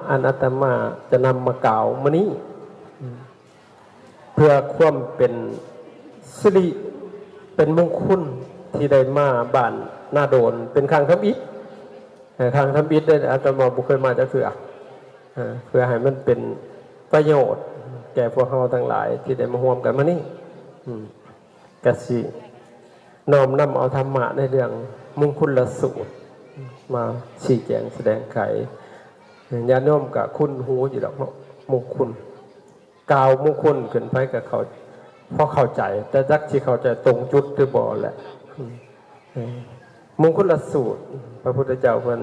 ອັນອາດຕະມາຈະນຳມາກ່າວມື້ນີ້ ເພື່ອຄວາມເປັນສິລິ ເປັນມຸງຄຸນທີ່ໄດ້ມາບ້ານນາໂດນເປັນຄັ້ງທຳອິດ. ເອີ ຄັ້ງທຳອິດເດ້ ອາດຕະມາບໍ່ເຄີຍມາຈັກເທື່ອ. ເອີ ເພື່ອໃຫ້ມັນເປັນປະໂຫຍດແກ່ພວກເຮົາທັງຫຼາຍທີ່ໄດ້ມາຮ່ວມກັນມື້ນີ້. ອືມ ກະຊິນ້ອມນຳເອົາທຳມະໃນເລື່ອງມຸງຄຸນລະສູດມາຊີ້ແຈງສະແດງໄຂ ຍາດໂຍມກະຄຸ້ນຫູຢູ່ດອກເນາະ ມຸງຄຸນ. ກ່າວມຸງຄຸນຂຶ້ນໄປກໍເຂົ້າ ພໍເຂົ້າໃຈ, ແຕ່ຈັກຊິເຂົ້າໃຈຕົງຈຸດຫຼືບໍ່ແຫຼະ. ເອີ ມຸງຄຸນລະສູດ ພະພຸດທະເຈົ້າເພິ່ນ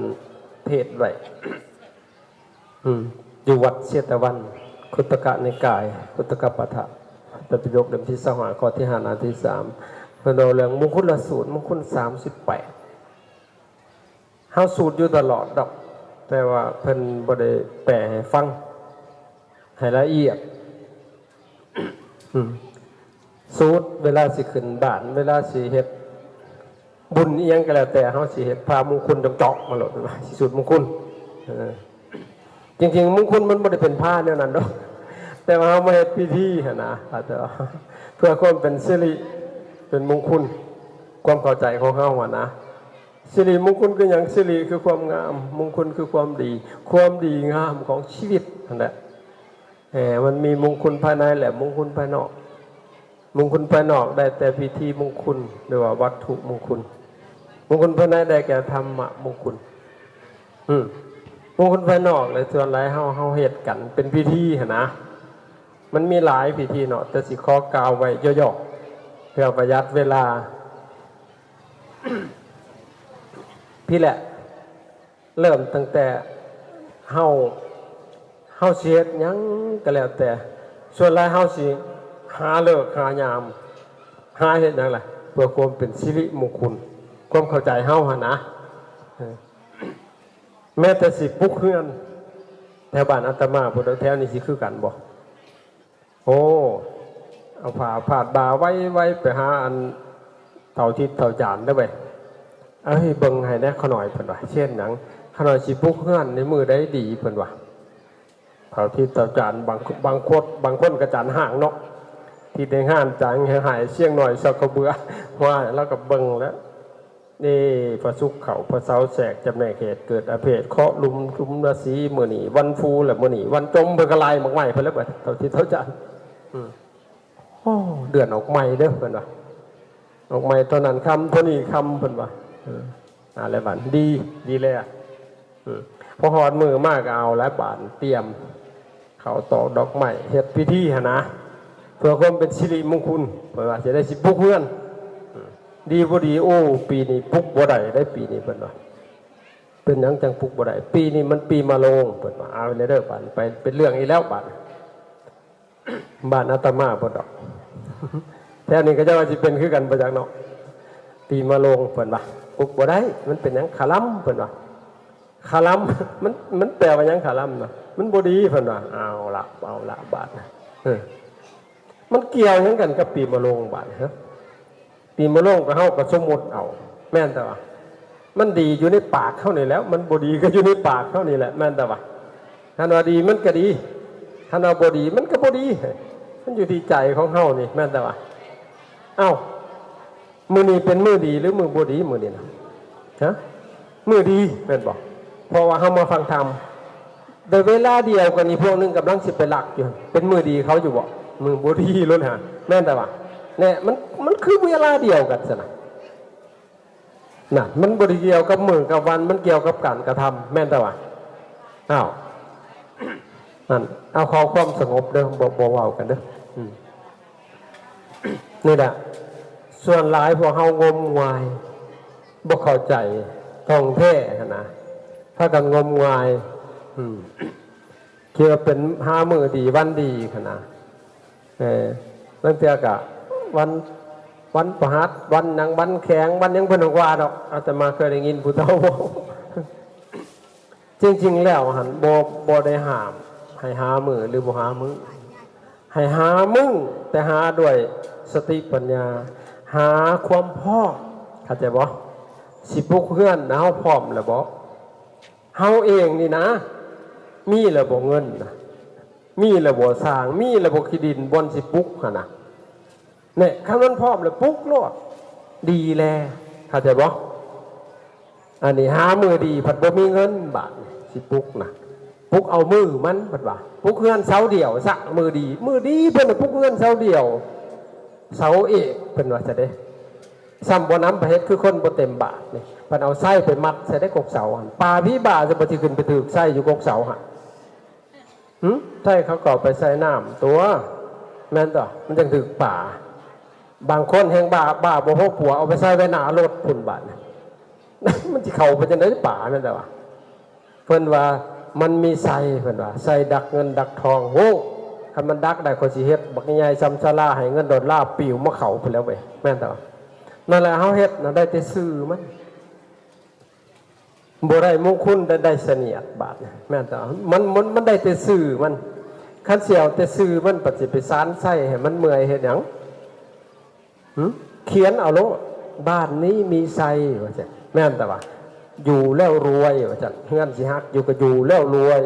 ເທດໄວ້ ອືມ ຢູ່ວັດເຊຕະວັນ ຄຸດຕະກະນິກາຍ ຄຸດຕະກະປາຖະ ໄຕຣປິໂດກເຫຼັ້ມທີຊາວຫ້າ ຂໍ້ທີຫ້າ ໜ້າທີສາມ ເພິ່ນເວົ້າເລື່ອງມຸງຄຸນລະສູດ ມຸງຄຸນສາມສິບແປດ. ເຮົາສູດຢູ່ຕະຫຼອດດອກ ແຕ່ວ່າເພິ່ນບໍ່ໄດ້ແປໃຫ້ຟັງໃຫ້ລະອຽດ. ອືມ ສູດເວລາຊິຂຶ້ນບ້ານ ເວລາຊິເຮັດບຸນອີ່ຫຍັງກໍແລ້ວແຕ່ ເຮົາຊິເຮັດພາມຸງຄຸນເຈາະໆມາໂລດ ຊິສູດມຸງຄຸນ. ເອີ ຈິງໆມຸງຄຸນມັນບໍ່ໄດ້ເປັນພາແນວນັ້ນດອກ ແຕ່ວ່າເຮົາມາເຮັດພິທີຫັ້ນນະ ອາດຈະເພື່ອຄວາມເປັນສິລິ ເປັນມຸງຄຸນ ຄວາມເຂົ້າໃຈຂອງເຮົາຫັ້ນນະ. ສິລິມຸງຄຸນຄືຫຍັງ? ສິລິຄືຄວາມງາມ, ມຸງຄຸນຄືຄວາມດີ, ຄວາມດີງາມຂອງຊີວິດຫັ້ນແຫຼະ. ເອີ ມັນມີມຸງຄຸນພາຍໃນ ແລະ ມຸງຄຸນພາຍນອກ. ມຸງຄຸນພາຍນອກໄດ້ແຕ່ພິທີມຸງຄຸນ ຫຼືວ່າວັດຖຸມຸງຄຸນ. ມຸງຄຸນພາຍໃນໄດ້ແກ່ທຳມະມຸງຄຸນ. ອືມ ມຸງຄຸນພາຍນອກແຫຼະ ສ່ວນຫຼາຍເຮົາ ເຮົາເຮັດກັນເປັນພິທີຫັ້ນນະ. ມັນມີຫຼາຍພິທີເນາະ ແຕ່ຊິຂໍກ່າວໄວ້ຫຍໍ້ໆ ເພື່ອປະຢັດເວລາ. ພີ້ແຫຼະ ເລີ່ມຕັ້ງແຕ່ເຮົາ ເຮົາຊິເຮັດຫຍັງກໍແລ້ວແຕ່ ສ່ວນຫຼາຍເຮົາຊິຫາເລີກຫາຍາມ ຫາເຮັດຫຍັງລະ ເພື່ອຄວາມເປັນສິລິມຸງຄຸນ ຄວາມເຂົ້າໃຈເຮົາຫັ້ນນະ. ເອີ ແມ້ແຕ່ຊິປຸກເຮືອນ ແຖວບ້ານອາດຕະມາພຸ້ນ ແຖວນີ້ຊິຄືກັນບໍ່? ໂອ້ ເອົາຜ້າພາດບ່າໄວໆ ໄປຫາອັນເຖົ້າທິດເຖົ້າຈານເດີເວີຍ. ເອີຍ ເບິ່ງໃຫ້ແດ່ຂ້ານ້ອຍ ເພິ່ນວ່າ. ເຊັ່ນຫຍັງ? ຂ້ານ້ອຍຊິປຸກເຮືອນໃນມື້ໃດດີ? ເພິ່ນວ່າ. ເຖົ້າທິດເຖົ້າຈານ ບາງ ບາງຄົນ ບາງຄົນກໍຈານຮ້າງເນາະ ທີ່ໄດ້ງານຈາງໃຫ້ສຽງໜ້ອຍຊອກກະເບືອ. ວ້າຍ ລາວກໍເບິ່ງແລ້ວ. ເອີ ພະສຸກເຂົ້າ ພະເສົາແຊກ ຈຳແນກເຫດ ເກີດອະເພດ ເຄາະລຸມ ຊຸມລາສີ ມື້ນີ້ວັນຟູ ແລະ ມື້ນີ້ວັນຈົມ ເພິ່ນກໍໄລ່ໝາກໄມ້ເພິ່ນແລ້ວ ເຖົ້າທິດເຖົ້າຈານ. ອືມ ໂອ້ ເດືອນອອກໃໝ່ເດີ ເພິ່ນວ່າ ອອກໃໝ່ເທົ່ານັ້ນຄ່ຳ ເທົ່ານີ້ຄ່ຳ ເພິ່ນວ່າ. ເອີ ອາ ແລ້ວບາດ ດີ ດີແລ້ວ. ອືມ ພໍຮອດມື້ມາກໍເອົາແລ້ວບາດ ຕຽມ ເຂົ້າຕອກດອກໄມ້ ເຮັດພິທີຫັ້ນນະ ເພື່ອຄວາມເປັນສິລິມຸງຄຸນ. ເພິ່ນວ່າຊິໄດ້ ຊິປຸກເຮືອນ ອືມ ດີບໍ່ດີ? ໂອ້ ປີນີ້ປຸກບໍ່ໄດ້ເດ້ ປີນີ້ ເພິ່ນວ່າ. ເປັນຫຍັງຈັ່ງປຸກບໍ່ໄດ້? ປີນີ້ມັນປີມະໂລງ ເພິ່ນວ່າ. ເອົາແລ້ວເດີ ບາດໄປເປັນເລື່ອງອີກແລ້ວບາດ ບ້ານອາດຕະມາພຸ້ນດອກ ແຖວນີ້ເຂົາເຈົ້າວ່າຊິເປັນຄືກັນບໍ່ຈັກເນາະ. ປີມະໂລງ ເພິ່ນວ່າ ປຸກບໍ່ໄດ້. ມັນເປັນຫຍັງ? ຄະລຳ ເພິ່ນວ່າ. ຄະລຳ ມັນ ມັນແປວ່າຫຍັງ? ຄະລຳນະ ມັນບໍ່ດີ ເພິ່ນວ່າ. ເອົາລະ ເອົາລະ ບາດ ເອີ ມັນກ່ຽວຫຍັງກັນກັບປີມະໂລງບາດ? ຮະ ປີມະໂລງກໍເຮົາກໍສົມມຸດເອົາ ແມ່ນແຕ່ວ່າ ມັນດີຢູ່ໃນປາກເຮົານີ້ແຫຼະ ມັນບໍ່ດີກໍຢູ່ໃນປາກເຮົານີ້ແຫຼະ ແມ່ນແຕ່ວ່າ ຄັນວ່າດີມັນກໍດີ ຄັນວ່າບໍ່ດີມັນກໍບໍ່ດີ. ມັນຢູ່ທີ່ໃຈຂອງເຮົານີ້ ແມ່ນແຕ່ວ່າ. ເອົ້າ ມື້ນີ້ເປັນມື້ດີ ຫຼື ມື້ບໍ່ດີ? ມື້ນີ້ນະ ຮະ ມື້ດີແມ່ນບໍ່? ເພາະວ່າເຮົາມາຟັງທຳ ແຕ່ເວລາດຽວກັນນີ້ ພວກໜຶ່ງກຳລັງຊິໄປລັກຢູ່ ເປັນມື້ດີເຂົາຢູ່ບໍ່? ມື້ບໍ່ດີໂລດຫັ້ນ ແມ່ນແຕ່ວ່າ ແນ່ ມັນ ມັນຄືເວລາດຽວກັນຊັ້ນນະ. ນັ້ນ ມັນບໍ່ໄດ້ກ່ຽວກັບມື້ກັບວັນ ມັນກ່ຽວກັບການກະທຳ ແມ່ນແຕ່ວ່າ. ອ້າວ ນັ້ນ ເອົາຂໍຄວາມສະຫງົບເດີ ບໍ່ ບໍ່ເວົ້າກັນເດີ. ອືມ ນີ້ແຫຼະ ສ່ວນຫຼາຍພວກເຮົາງົມງາຍ ບໍ່ເຂົ້າໃຈທ່ອງແທ້ຫັ້ນນະ ພາກັນງົມງາຍ ອືມ ຄິດວ່າເປັນຫາມື້ດີວັນດີຫັ້ນນະ. ເອີ ລາງເທື່ອກະວັນ ວັນພະຫັດ ວັນຫຍັງ ວັນແຂງ ວັນຫຍັງເພິ່ນກໍວ່າດອກ ອາດຕະມາເຄີຍໄດ້ຍິນຜູ້ເຖົ້າເວົ້າ. ຈິງໆແລ້ວຫັ້ນ ບໍ່ ບໍ່ໄດ້ຫ້າມໃຫ້ຫາມື້ ຫຼື ບໍ່ຫາມື້ ໃຫ້ຫາມື້ ແຕ່ຫາດ້ວຍສະຕິປັນຍາ ຫາຄວາມພ້ອມ ເຂົ້າໃຈບໍ່? ຊິປຸກເຮືອນນະ ເຮົາພ້ອມແລ້ວບໍ່? ເຮົາເອງນີ້ນະ ມີແລ້ວບໍ່ເງິນນະ? ມີແລ້ວບໍ່ສ້າງ? ມີແລ້ວບໍ່ຂີ້ດິນບ່ອນຊິປຸກຫັ້ນນະ? ແນ່ ຄັນມັນພ້ອມແລ້ວປຸກໂລດ ດີແລ້ວ ເຂົ້າໃຈບໍ່? ອັນນີ້ຫາມື້ດີພັດບໍ່ມີເງິນ ບາດນີ້ຊິປຸກນະ ປຸກເອົາມື້ມັນ ເພິ່ນວ່າ ປຸກເຮືອນເສົາດຽວຊະ ມື້ດີ ມື້ດີເພິ່ນນະ ປຸກເຮືອນເສົາດຽວ ເສົາເອກ ເພິ່ນວ່າຊະເດ້. ຊ້ຳບໍ່ນຳໄປເຮັດຄືຄົນບໍ່ເຕັມບາດນີ້ ເພິ່ນເອົາໄຊໄປມັດໃສ່ໃນກົກເສົາຫັ້ນ ປາຜີບ້າຈະບໍ່ຊິຂຶ້ນໄປຖືກໄຊຢູ່ກົກເສົາຫັ້ນ. ຫຶ ໃຊ່ ເຂົາກໍເອົາໄປໃສ່ນ້ຳຕົວະ ແມ່ນຕົວະ ມັນຈັ່ງຖືກປາ. ບາງຄົນແຮ່ງບ້າ ບ້າບໍ່ພໍປົວ ເອົາໄປໃສ່ໄວ້ໜ້າລົດພຸ້ນບາດນີ້ ມັນຊິເຂົ້າໄປຈັ່ງໃດປາ ແມ່ນຕົວະ. ເພິ່ນວ່າມັນມີໄຊ ເພິ່ນວ່າໄຊດັກເງິນດັກທອງ. ໂອ້ ຄັນມັນດັກໄດ້ ຂ້ອຍຊິເຮັດບັກໃຫຍ່ຊ່ຳສາລາ ໃຫ້ເງິນດອນລາປິວມາເຂົ້າພຸ້ນແລ້ວເວີຍ ແມ່ນຕົວະ. ນັ້ນແຫຼະ ເຮົາເຮັດນະ ໄດ້ແຕ່ຊື່ມັນ ບໍ່ໄດ້ມຸງຄຸນ ໄດ້ ໄດ້ສະໜຽດບາດນີ້ ແມ່ນຕະ ມັນ ມັນ ມັນໄດ້ແຕ່ຊື່ມັນ. ຄັນຊິເອົາແຕ່ຊື່ມັນ ປະຊິໄປສານໄຊໃຫ້ມັນເມື່ອຍເຮັດຫຍັງ? ຫຶ ຂຽນເອົາໂລດ ບ້ານນີ້ມີໄຊ ວ່າຊັ້ນ ແມ່ນຕະວ່າ ຢູ່ແລ້ວລວຍ ວ່າຊັ້ນ ເຮືອນຊິຮັກຢູ່ກໍຢູ່ແລ້ວລວຍ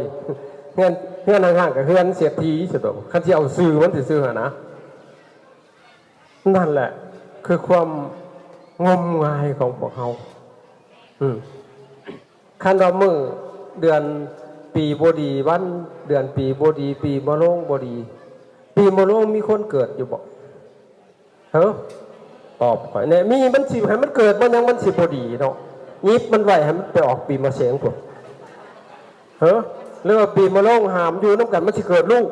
ເຮືອນ ເຮືອນຮ້າງໆກໍເຮືອນເສດຖີ ຊັ້ນຕົວະ. ຄັນຊິເອົາຊື່ມັນຊື່ໆຫັ້ນນະ. ນັ້ນແຫຼະຄືຄວາມງົມງາຍຂອງພວກເຮົາ. ອືມ ຄັນວ່າມື້ເດືອນປີບໍ່ດີ ວັນເດືອນປີບໍ່ດີ ປີມະໂລງບໍ່ດີ ປີມະໂລງມີຄົນເກີດຢູ່ບໍ່? ເຮີ ຕອບຂ້ອຍແດ່ ມີ ມັນຊິໃຫ້ມັນເກີດມາຫຍັງ? ມັນຊິບໍ່ດີເນາະ ຫຍິບມັນໄວ້ໃຫ້ມັນໄປອອກປີມະເສັງພຸ້ນ. ເຮີ ຫຼືວ່າປີມະໂລງຫ້າມຢູ່ນຳກັນ ມັນຊິເກີດລູກ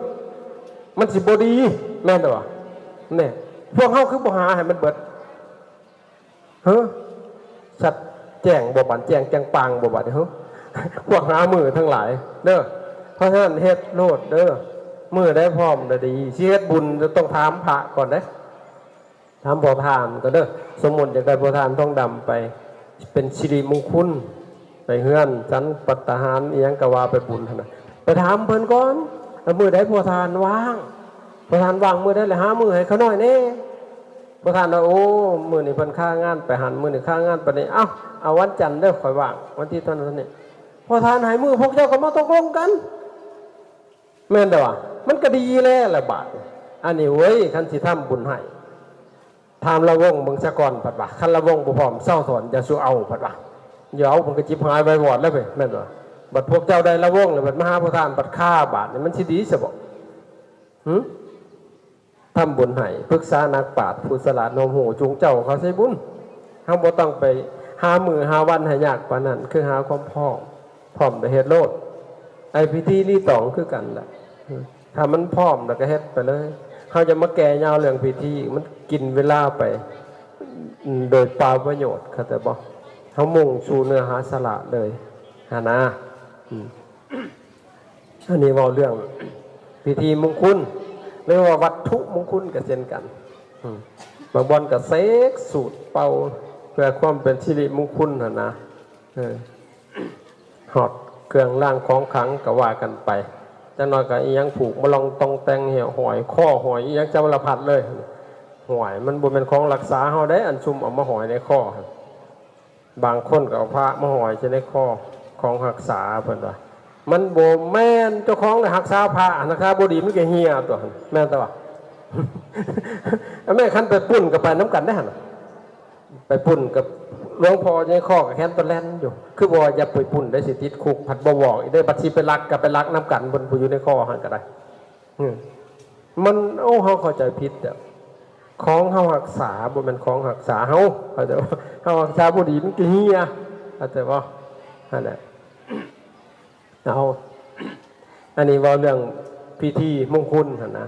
ມັນຊິບໍ່ດີ ແມ່ນບໍ່? ແນ່ ພວກເຮົາຄືບໍ່ຫາໃຫ້ມັນເບິດ? ເຮີ ຊັດແຈ້ງບໍ່ບາດ ແຈ້ງແຈ້ງປາງບໍ່ບາດນີ້? ເຮີ ພວກຫາມື້ທັງຫຼາຍເດີ. ເພາະສະນັ້ນເຮັດໂລດເດີ ມື້ໃດພ້ອມລະດີ. ຊິເຮັດບຸນຕ້ອງຖາມພະກ່ອນເດ້ ຖາມພໍ່ທ່ານກໍເດີ ສົມມຸດຢາກໄດ້ພໍ່ທ່ານທອງດຳໄປເປັນສິລິມຸງຄຸນ ໄປເຮືອນສັນປັດຕະຫານອີ່ຫຍັງກໍວ່າໄປບຸນຫັ້ນນະ ໄປຖາມເພິ່ນກ່ອນ ແລ້ວມື້ໃດພໍ່ທ່ານວ່າງ ພໍ່ທ່ານວ່າງມື້ໃດ ແລ້ວຫາມື້ໃຫ້ຂ້ານ້ອຍແດ່. ພໍ່ທ່ານວ່າ ໂອ້ ມື້ນີ້ເພິ່ນຄາງານໄປຫັ້ນ ມື້ນີ້ຄາງານໄປນີ້ ເອົ້າ ເອົາວັນຈັນເດີ ຂ້ອຍວ່າງ ວັນທີເທົ່ານັ້ນເທົ່ານີ້. ພໍ່ທ່ານໃຫ້ມື້ ພວກເຈົ້າກໍມາຕົກລົງກັນ ແມ່ນແຕ່ວ່າ ມັນກໍດີແລ້ວລະບາດນີ້. ອັນນີ້ເວີຍ ຄັນຊິທຳບຸນໃຫ້ ຖາມລະວົງເບິ່ງສາກ່ອນ ເພິ່ນວ່າ ຄັນລະວົງບໍ່ພ້ອມ ເຊົາຖອນ ຢ່າສູ່ເອົາ ເພິ່ນວ່າ ຢ່າເອົາ ມັນກໍຈິບຫາຍໄວວອດແລ້ວເວີຍ ແມ່ນບໍ່? ບັດພວກເຈົ້າໄດ້ລະວົງແລ້ວ ບັດມາຫາພໍ່ທ່ານ ບັດຄາ ບາດນີ້ມັນຊິດີຊະບໍ່? ຫຶ ທຳບຸນໃຫ້ ປຶກສານັກປາດຜູ້ສະຫຼາດນອມຮູ້ ຈຸງເຈົ້າເຂົາໃສ່ບຸນ. ເຮົາບໍ່ຕ້ອງໄປຫາມື້ຫາວັນໃຫ້ຍາກປານນັ້ນ ຄືຫາຄວາມພ້ອມ ພ້ອມໄປເຮັດໂລດ. ໄອ້ພິທີລີຕອງຄືກັນລະ ຖ້າມັນພ້ອມແລ້ວກໍເຮັດໄປເລີຍ. ເຮົາຢ່າມາແກ່ຍາວເລື່ອງພິທີ ມັນກິນເວລາໄປ ອືມ ໂດຍເປົ່າປະໂຫຍດ ເຂົ້າໃຈບໍ່? ເຮົາມຸ່ງສູ່ເນື້ອຫາສາລະເລີຍຫັ້ນນາ. ອືມ ອັນນີ້ເວົ້າເລື່ອງພິທີມຸງຄຸນ ຫຼືວ່າວັດຖຸມຸງຄຸນກໍເຊັ່ນກັນ. ອືມ ບາງບ່ອນກໍເສກສູດເປົ່າເພື່ອຄວາມເປັນສິລິມຸງຄຸນຫັ້ນນະ. ເອີ ຮອດເຄື່ອງລາງຂອງຂັງກໍວ່າກັນໄປ. ຈັກໜ້ອຍກໍອີ່ຫຍັງຜູກມາລອງຕ່ອງແຕ່ງ ຫ້ອຍຄໍຫ້ອຍອີ່ຫຍັງສາລະພັດເລີຍ. ຫ້ອຍ ມັນບໍ່ແມ່ນຂອງຮັກສາເຮົາເດ້ ອັນຊຸມເອົາມາຫ້ອຍໃນຄໍ. ບາງຄົນກໍເອົາພະມາຫ້ອຍໃສ່ໃນຄໍ ຂອງຮັກສາເພິ່ນວ່າ ມັນບໍ່ແມ່ນ ເຈົ້າຂອງໄດ້ຮັກສາພະ ຮັກສາບໍ່ດີມັນກໍເຫ່ຍຕົວະ ແມ່ນຕົວະ. ແມ່ນ ຄັນໄປປຸ້ນກໍໄປນຳກັນໄດ້ຫັ້ນ ໄປປຸ້ນກັບຫຼວງພໍ່ໃນຄໍກໍແຂນຕົວແລ່ນຢູ່ ຄືບໍ່ວ່າຢ່າໄປປຸ້ນໄດ້ ຊິຕິດຄຸກ ພັດບໍ່ບອກອີກເດ້ ບັດຊິໄປລັກກໍໄປລັກນຳກັນ ເພິ່ນຜູ້ຢູ່ໃນຄໍຫັ້ນກໍໄດ້. ອືມ ມັນ ໂອ້ ເຮົາເຂົ້າໃຈຜິດແລ້ວ ຂອງເຮົາຮັກສາບໍ່ແມ່ນຂອງຮັກສາເຮົາ ເຂົ້າໃຈບໍ່? ເຮົາຮັກສາບໍ່ດີມັນກໍເຫ່ຍ ເຂົ້າໃຈບໍ່? ຫັ້ນແຫຼະ ເອົາ ອັນນີ້ເວົ້າເລື່ອງພິທີມຸງຄຸນຫັ້ນນະ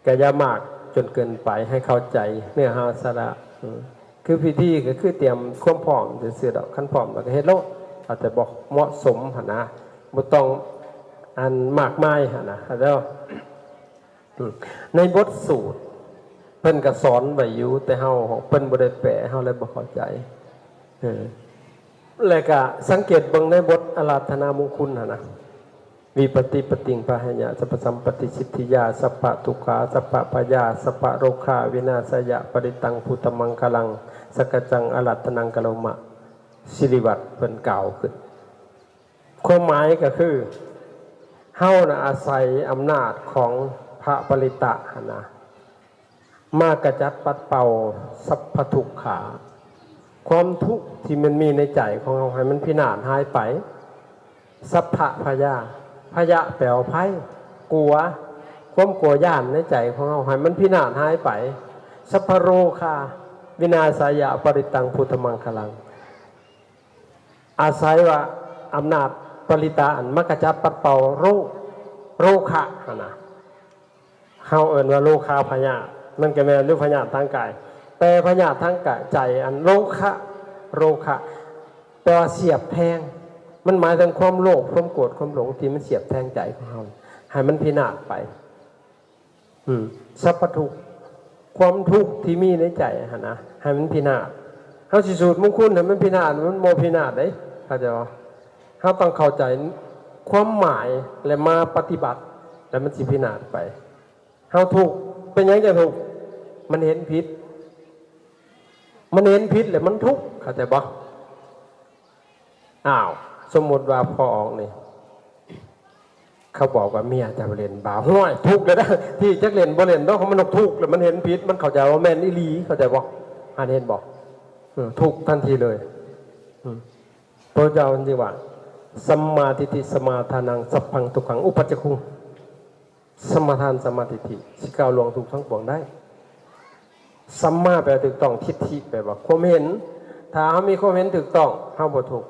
ກະຢ່າມາກຈົນເກີນໄປ ໃຫ້ເຂົ້າໃຈເນື້ອຫາສາລະ. ອືມ ຄືພິທີກໍຄືຕຽມຄວາມພ້ອມຊື່ໆດອກ ຄັນພ້ອມແລ້ວກໍເຮັດໂລດ ເອົາແຕ່ເໝາະສົມຫັ້ນນະ ບໍ່ຕ້ອງອັນມາກມາຍຫັ້ນນະ ເຂົ້າໃຈບໍ່? ອືມ ໃນບົດສູດເພິ່ນກໍສອນໄວ້ຢູ່ ແຕ່ເຮົາ ເພິ່ນບໍ່ໄດ້ແປ ເຮົາເລີຍບໍ່ເຂົ້າໃຈ. ເອີ ແລະກະສັງເກດເບິ່ງໃນບົດອາລາທະນາມຸງຄຸນຫັ້ນນະ ວິປະຕິປະຕິງພະຫະຍະ ສັບພະສຳປະຕິສິດທິຍາ ສັບພະທຸກຂາ ສັບພະພະຍາ ສັບພະໂລຄາວິນາສະຍະ ປະລິດຕັງພຸດທະມັງຄະລັງ ສັກກະຈັງອາລາທະນັງກະໂລມະ ສິລິວັດເພິ່ນກ່າວຂຶ້ນ. ຄວາມໝາຍກໍຄື ເຮົານະອາໄສອຳນາດຂອງພະປະລິຕະຫັ້ນນະ ມາກະຈັດປັດເປົ່າສັບພະທຸກຂາ ຄວາມທຸກທີ່ມັນມີໃນໃຈຂອງເຮົາໃຫ້ມັນພິນາດຫາຍໄປ. ສັບພະພະຍາ ພະຍາແປວ່າໄພ ກົວ ຄວາມກົວຢ້ານໃນໃຈຂອງເຮົາໃຫ້ມັນພິນາດຫາຍໄປ. ສັບພະໂຣຄາ ວິນາສາຍະ ປະລິດຕັງ ພຸດທະມັງຄະລັງ. ອາໄສວ່າອຳນາດປະລິຕະອັນມາກະຈັດປັດເປົ່າໂຣ ໂຣຄະຫັ້ນນະ ເຮົາເອີ້ນວ່າໂລຄາພະຍາດ ມັນກະແມ່ນຢູ່ພະຍາດທາງກາຍ ແຕ່ພະຍາດທາງກາຍ ໃຈອັນໂລຄະ ໂລຄະ ແປວ່າສຽບແທງ ມັນໝາຍເຖິງຄວາມໂລບ ຄວາມໂກດ ຄວາມຫຼົງ ທີ່ມັນສຽບແທງໃຈຂອງເຮົາ ໃຫ້ມັນພິນາດໄປ. ອືມ ສັບພະທຸກ ຄວາມທຸກທີ່ມີໃນໃຈຫັ້ນນະ ໃຫ້ມັນພິນາດ. ເຮົາຊິສູດມຸງຄຸນໃຫ້ມັນພິນາດ ມັນບໍ່ພິນາດເດ້ ເຂົ້າໃຈບໍ່? ເຮົາຕ້ອງເຂົ້າໃຈຄວາມໝາຍ ແລະ ມາປະຕິບັດ ແລ້ວມັນຊິພິນາດໄປ. ເຮົາທຸກ ເປັນຫຍັງຈັ່ງທຸກ? ມັນເຫັນຜິດ ມັນເຫັນຜິດ ແລ້ວມັນທຸກ ເຂົ້າໃຈບໍ່? ອ້າວ ສົມມຸດວ່າພໍ່ອອກນີ້ ເຂົາບອກວ່າເມຍຈະໄປຫຼິ້ນບາ ຫ້ວຍ ທຸກແລ້ວນະ ທີ່ຈັກຫຼິ້ນບໍ່ຫຼິ້ນດອກ ມັນທຸກແລ້ວ ມັນເຫັນຜິດ ມັນເຂົ້າໃຈວ່າແມ່ນອີ່ຫຼີ ເຂົ້າໃຈບໍ່? ອັນເຫັນບໍ່? ເອີ ທຸກທັນທີເລີຍ. ອືມ ພະເຈົ້າເພິ່ນຈຶ່ງວ່າ ສຳມາທິດຖິ ສະມາທານັງ ສັບພັງທຸກຂັງ ອຸປັດຈະຄຸງ. ສະມາທານ ສຳມາທິດຖິ ຊິກ້າວລ່ວງທຸກທັງປວງໄດ້. ສຳມາແປວ່າຖືກຕ້ອງ ທິດຖິແປວ່າຄວາມເຫັນ ຖ້າເຮົາມີຄວາມເຫັນຖືກຕ້ອງ ເຮົາບໍ່ທຸກ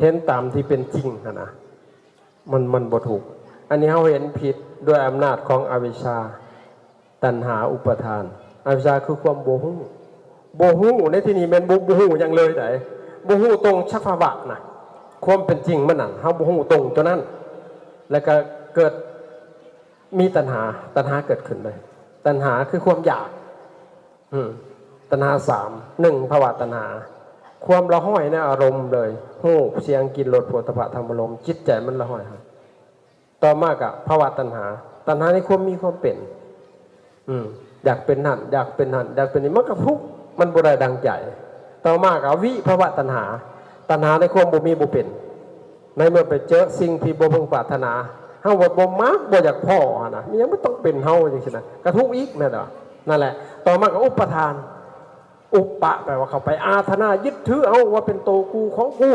ເຫັນຕາມທີ່ເປັນຈິງຫັ້ນນະ ມັນ ມັນບໍ່ທຸກ. ອັນນີ້ເຮົາເຫັນຜິດດ້ວຍອຳນາດຂອງອະວິຊຊາ ຕັນຫາ ອຸປາທານ. ອະວິຊຊາຄືຄວາມບໍ່ຮູ້ ບໍ່ຮູ້ໃນທີ່ນີ້ແມ່ນບໍ່ ບໍ່ຮູ້ຫຍັງເລີຍໃດ ບໍ່ຮູ້ຕົງສະພາວະນະ ຄວາມເປັນຈິງມັນນັ້ນ ເຮົາບໍ່ຮູ້ຕົງຕົວນັ້ນ ແລ້ວກະເກີດມີຕັນຫາ ຕັນຫາເກີດຂຶ້ນເລີຍ. ຕັນຫາຄືຄວາມຢາກ ອືມ ຕັນຫາສາມ ໜຶ່ງ ພະວະຕັນຫາ ຄວາມລະຫ້ອຍໃນອາລົມເລີຍ ຮູບ ສຽງ ກິ່ນ ລົດ ໂຜດຖະພະ ທຳມາລົມ ຈິດໃຈມັນລະຫ້ອຍ. ຕໍ່ມາກະພະວະຕັນຫາ ຕັນຫາໃນຄວາມມີຄວາມເປັນ ອືມ ຢາກເປັນນັ້ນ ຢາກເປັນນັ້ນ ຢາກເປັນນີ້ ມັນກະທຸກ ມັນບໍ່ໄດ້ດັ່ງໃຈ. ຕໍ່ມາກະວິພະວະຕັນຫາ ຕັນຫາໃນຄວາມບໍ່ມີບໍ່ເປັນ ໃນເມື່ອໄປເຈີສິ່ງທີ່ບໍ່ເພິ່ງປາດຖະໜາ ເຮົາບໍ່ ບໍ່ມັກ ບໍ່ຢາກພໍ້ຫັ້ນນະ ມີຫຍັງມັນຕ້ອງເປັນເຮົາຈັ່ງຊີ້ນະ ກະທຸກອີກ ແມ່ນບໍ່? ນັ້ນແຫຼະ. ຕໍ່ມາກະອຸປາທານ ອຸປະ ແປວ່າເຂົ້າໄປ ອາທະນາ ຍຶດຖືເອົາວ່າເປັນໂຕກູຂອງກູ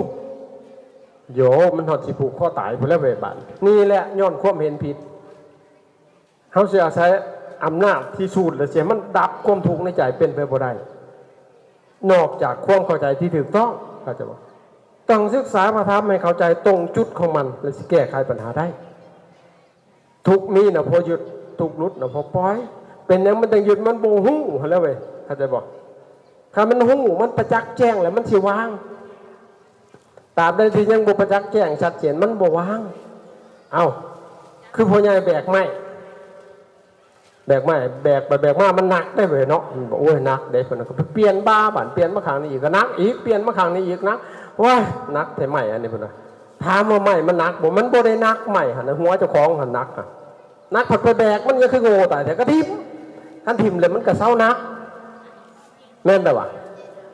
ໂຢ ມັນຮອດຊິຜູກຄໍຕາຍພຸ້ນແລ້ວເວີຍບາດນີ້. ນີ້ແຫຼະຍ້ອນຄວາມເຫັນຜິດ ເຮົາຊິອາໄສອຳນາດທີ່ສູດແລ້ວຊິໃຫ້ມັນດັບຄວາມທຸກໃນໃຈ ເປັນໄປບໍ່ໄດ້ ນອກຈາກຄວາມເຂົ້າໃຈທີ່ຖືກຕ້ອງ ເຂົ້າໃຈບໍ່? ຕ້ອງສຶກສາພະທຳໃຫ້ເຂົ້າໃຈຕົງຈຸດຂອງມັນ ແລ້ວຊິແກ້ໄຂບັນຫາໄດ້. ທຸກມີນະພໍຢຸດ ທຸກຫຼຸດນະພໍປ່ອຍ. ເປັນຫຍັງມັນຈັ່ງຍຶດ? ມັນບໍ່ຮູ້ຫັ້ນແຫຼະເວີຍ ເຂົ້າໃຈບໍ່? ຄັນມັນຮູ້ ມັນປະຈັກແຈ້ງແລ້ວມັນຊິວາງ. ຕາບໃດທີ່ຍັງບໍ່ປະຈັກແຈ້ງຊັດເຈນ ມັນບໍ່ວາງ. ເອົ້າ ຄືພໍ່ໃຫຍ່ແບກໄມ້ ແບກໄມ້ ແບກໄປແບກມາມັນໜັກເດ້ເວີຍເນາະ. ມັນບອກ ໂອ້ຍ ໜັກເດ້ ເພິ່ນກໍໄປປ່ຽນບ່າບາດ ປ່ຽນມາຂ້າງນີ້ອີກກໍໜັກອີກ ປ່ຽນມາຂ້າງນີ້ອີກໜັກ. ໂອ້ຍ ໜັກແທ້ໄມ້ອັນນີ້ ເພິ່ນວ່າ. ຖາມວ່າໄມ້ມັນໜັກບໍ່? ມັນບໍ່ໄດ້ໜັກ ໄມ້ຫັ້ນນະ ຫົວເຈົ້າຂອງຫັ້ນໜັກ ໜັກ ພັດໄປແບກມັນ ຍັງຄືໂງ່ຕາຍແທ້. ກໍຖິ້ມ ຄັນຖິ້ມແລ້ວມັນກໍເຊົາໜັກ ແມ່ນແລ້ວວະ.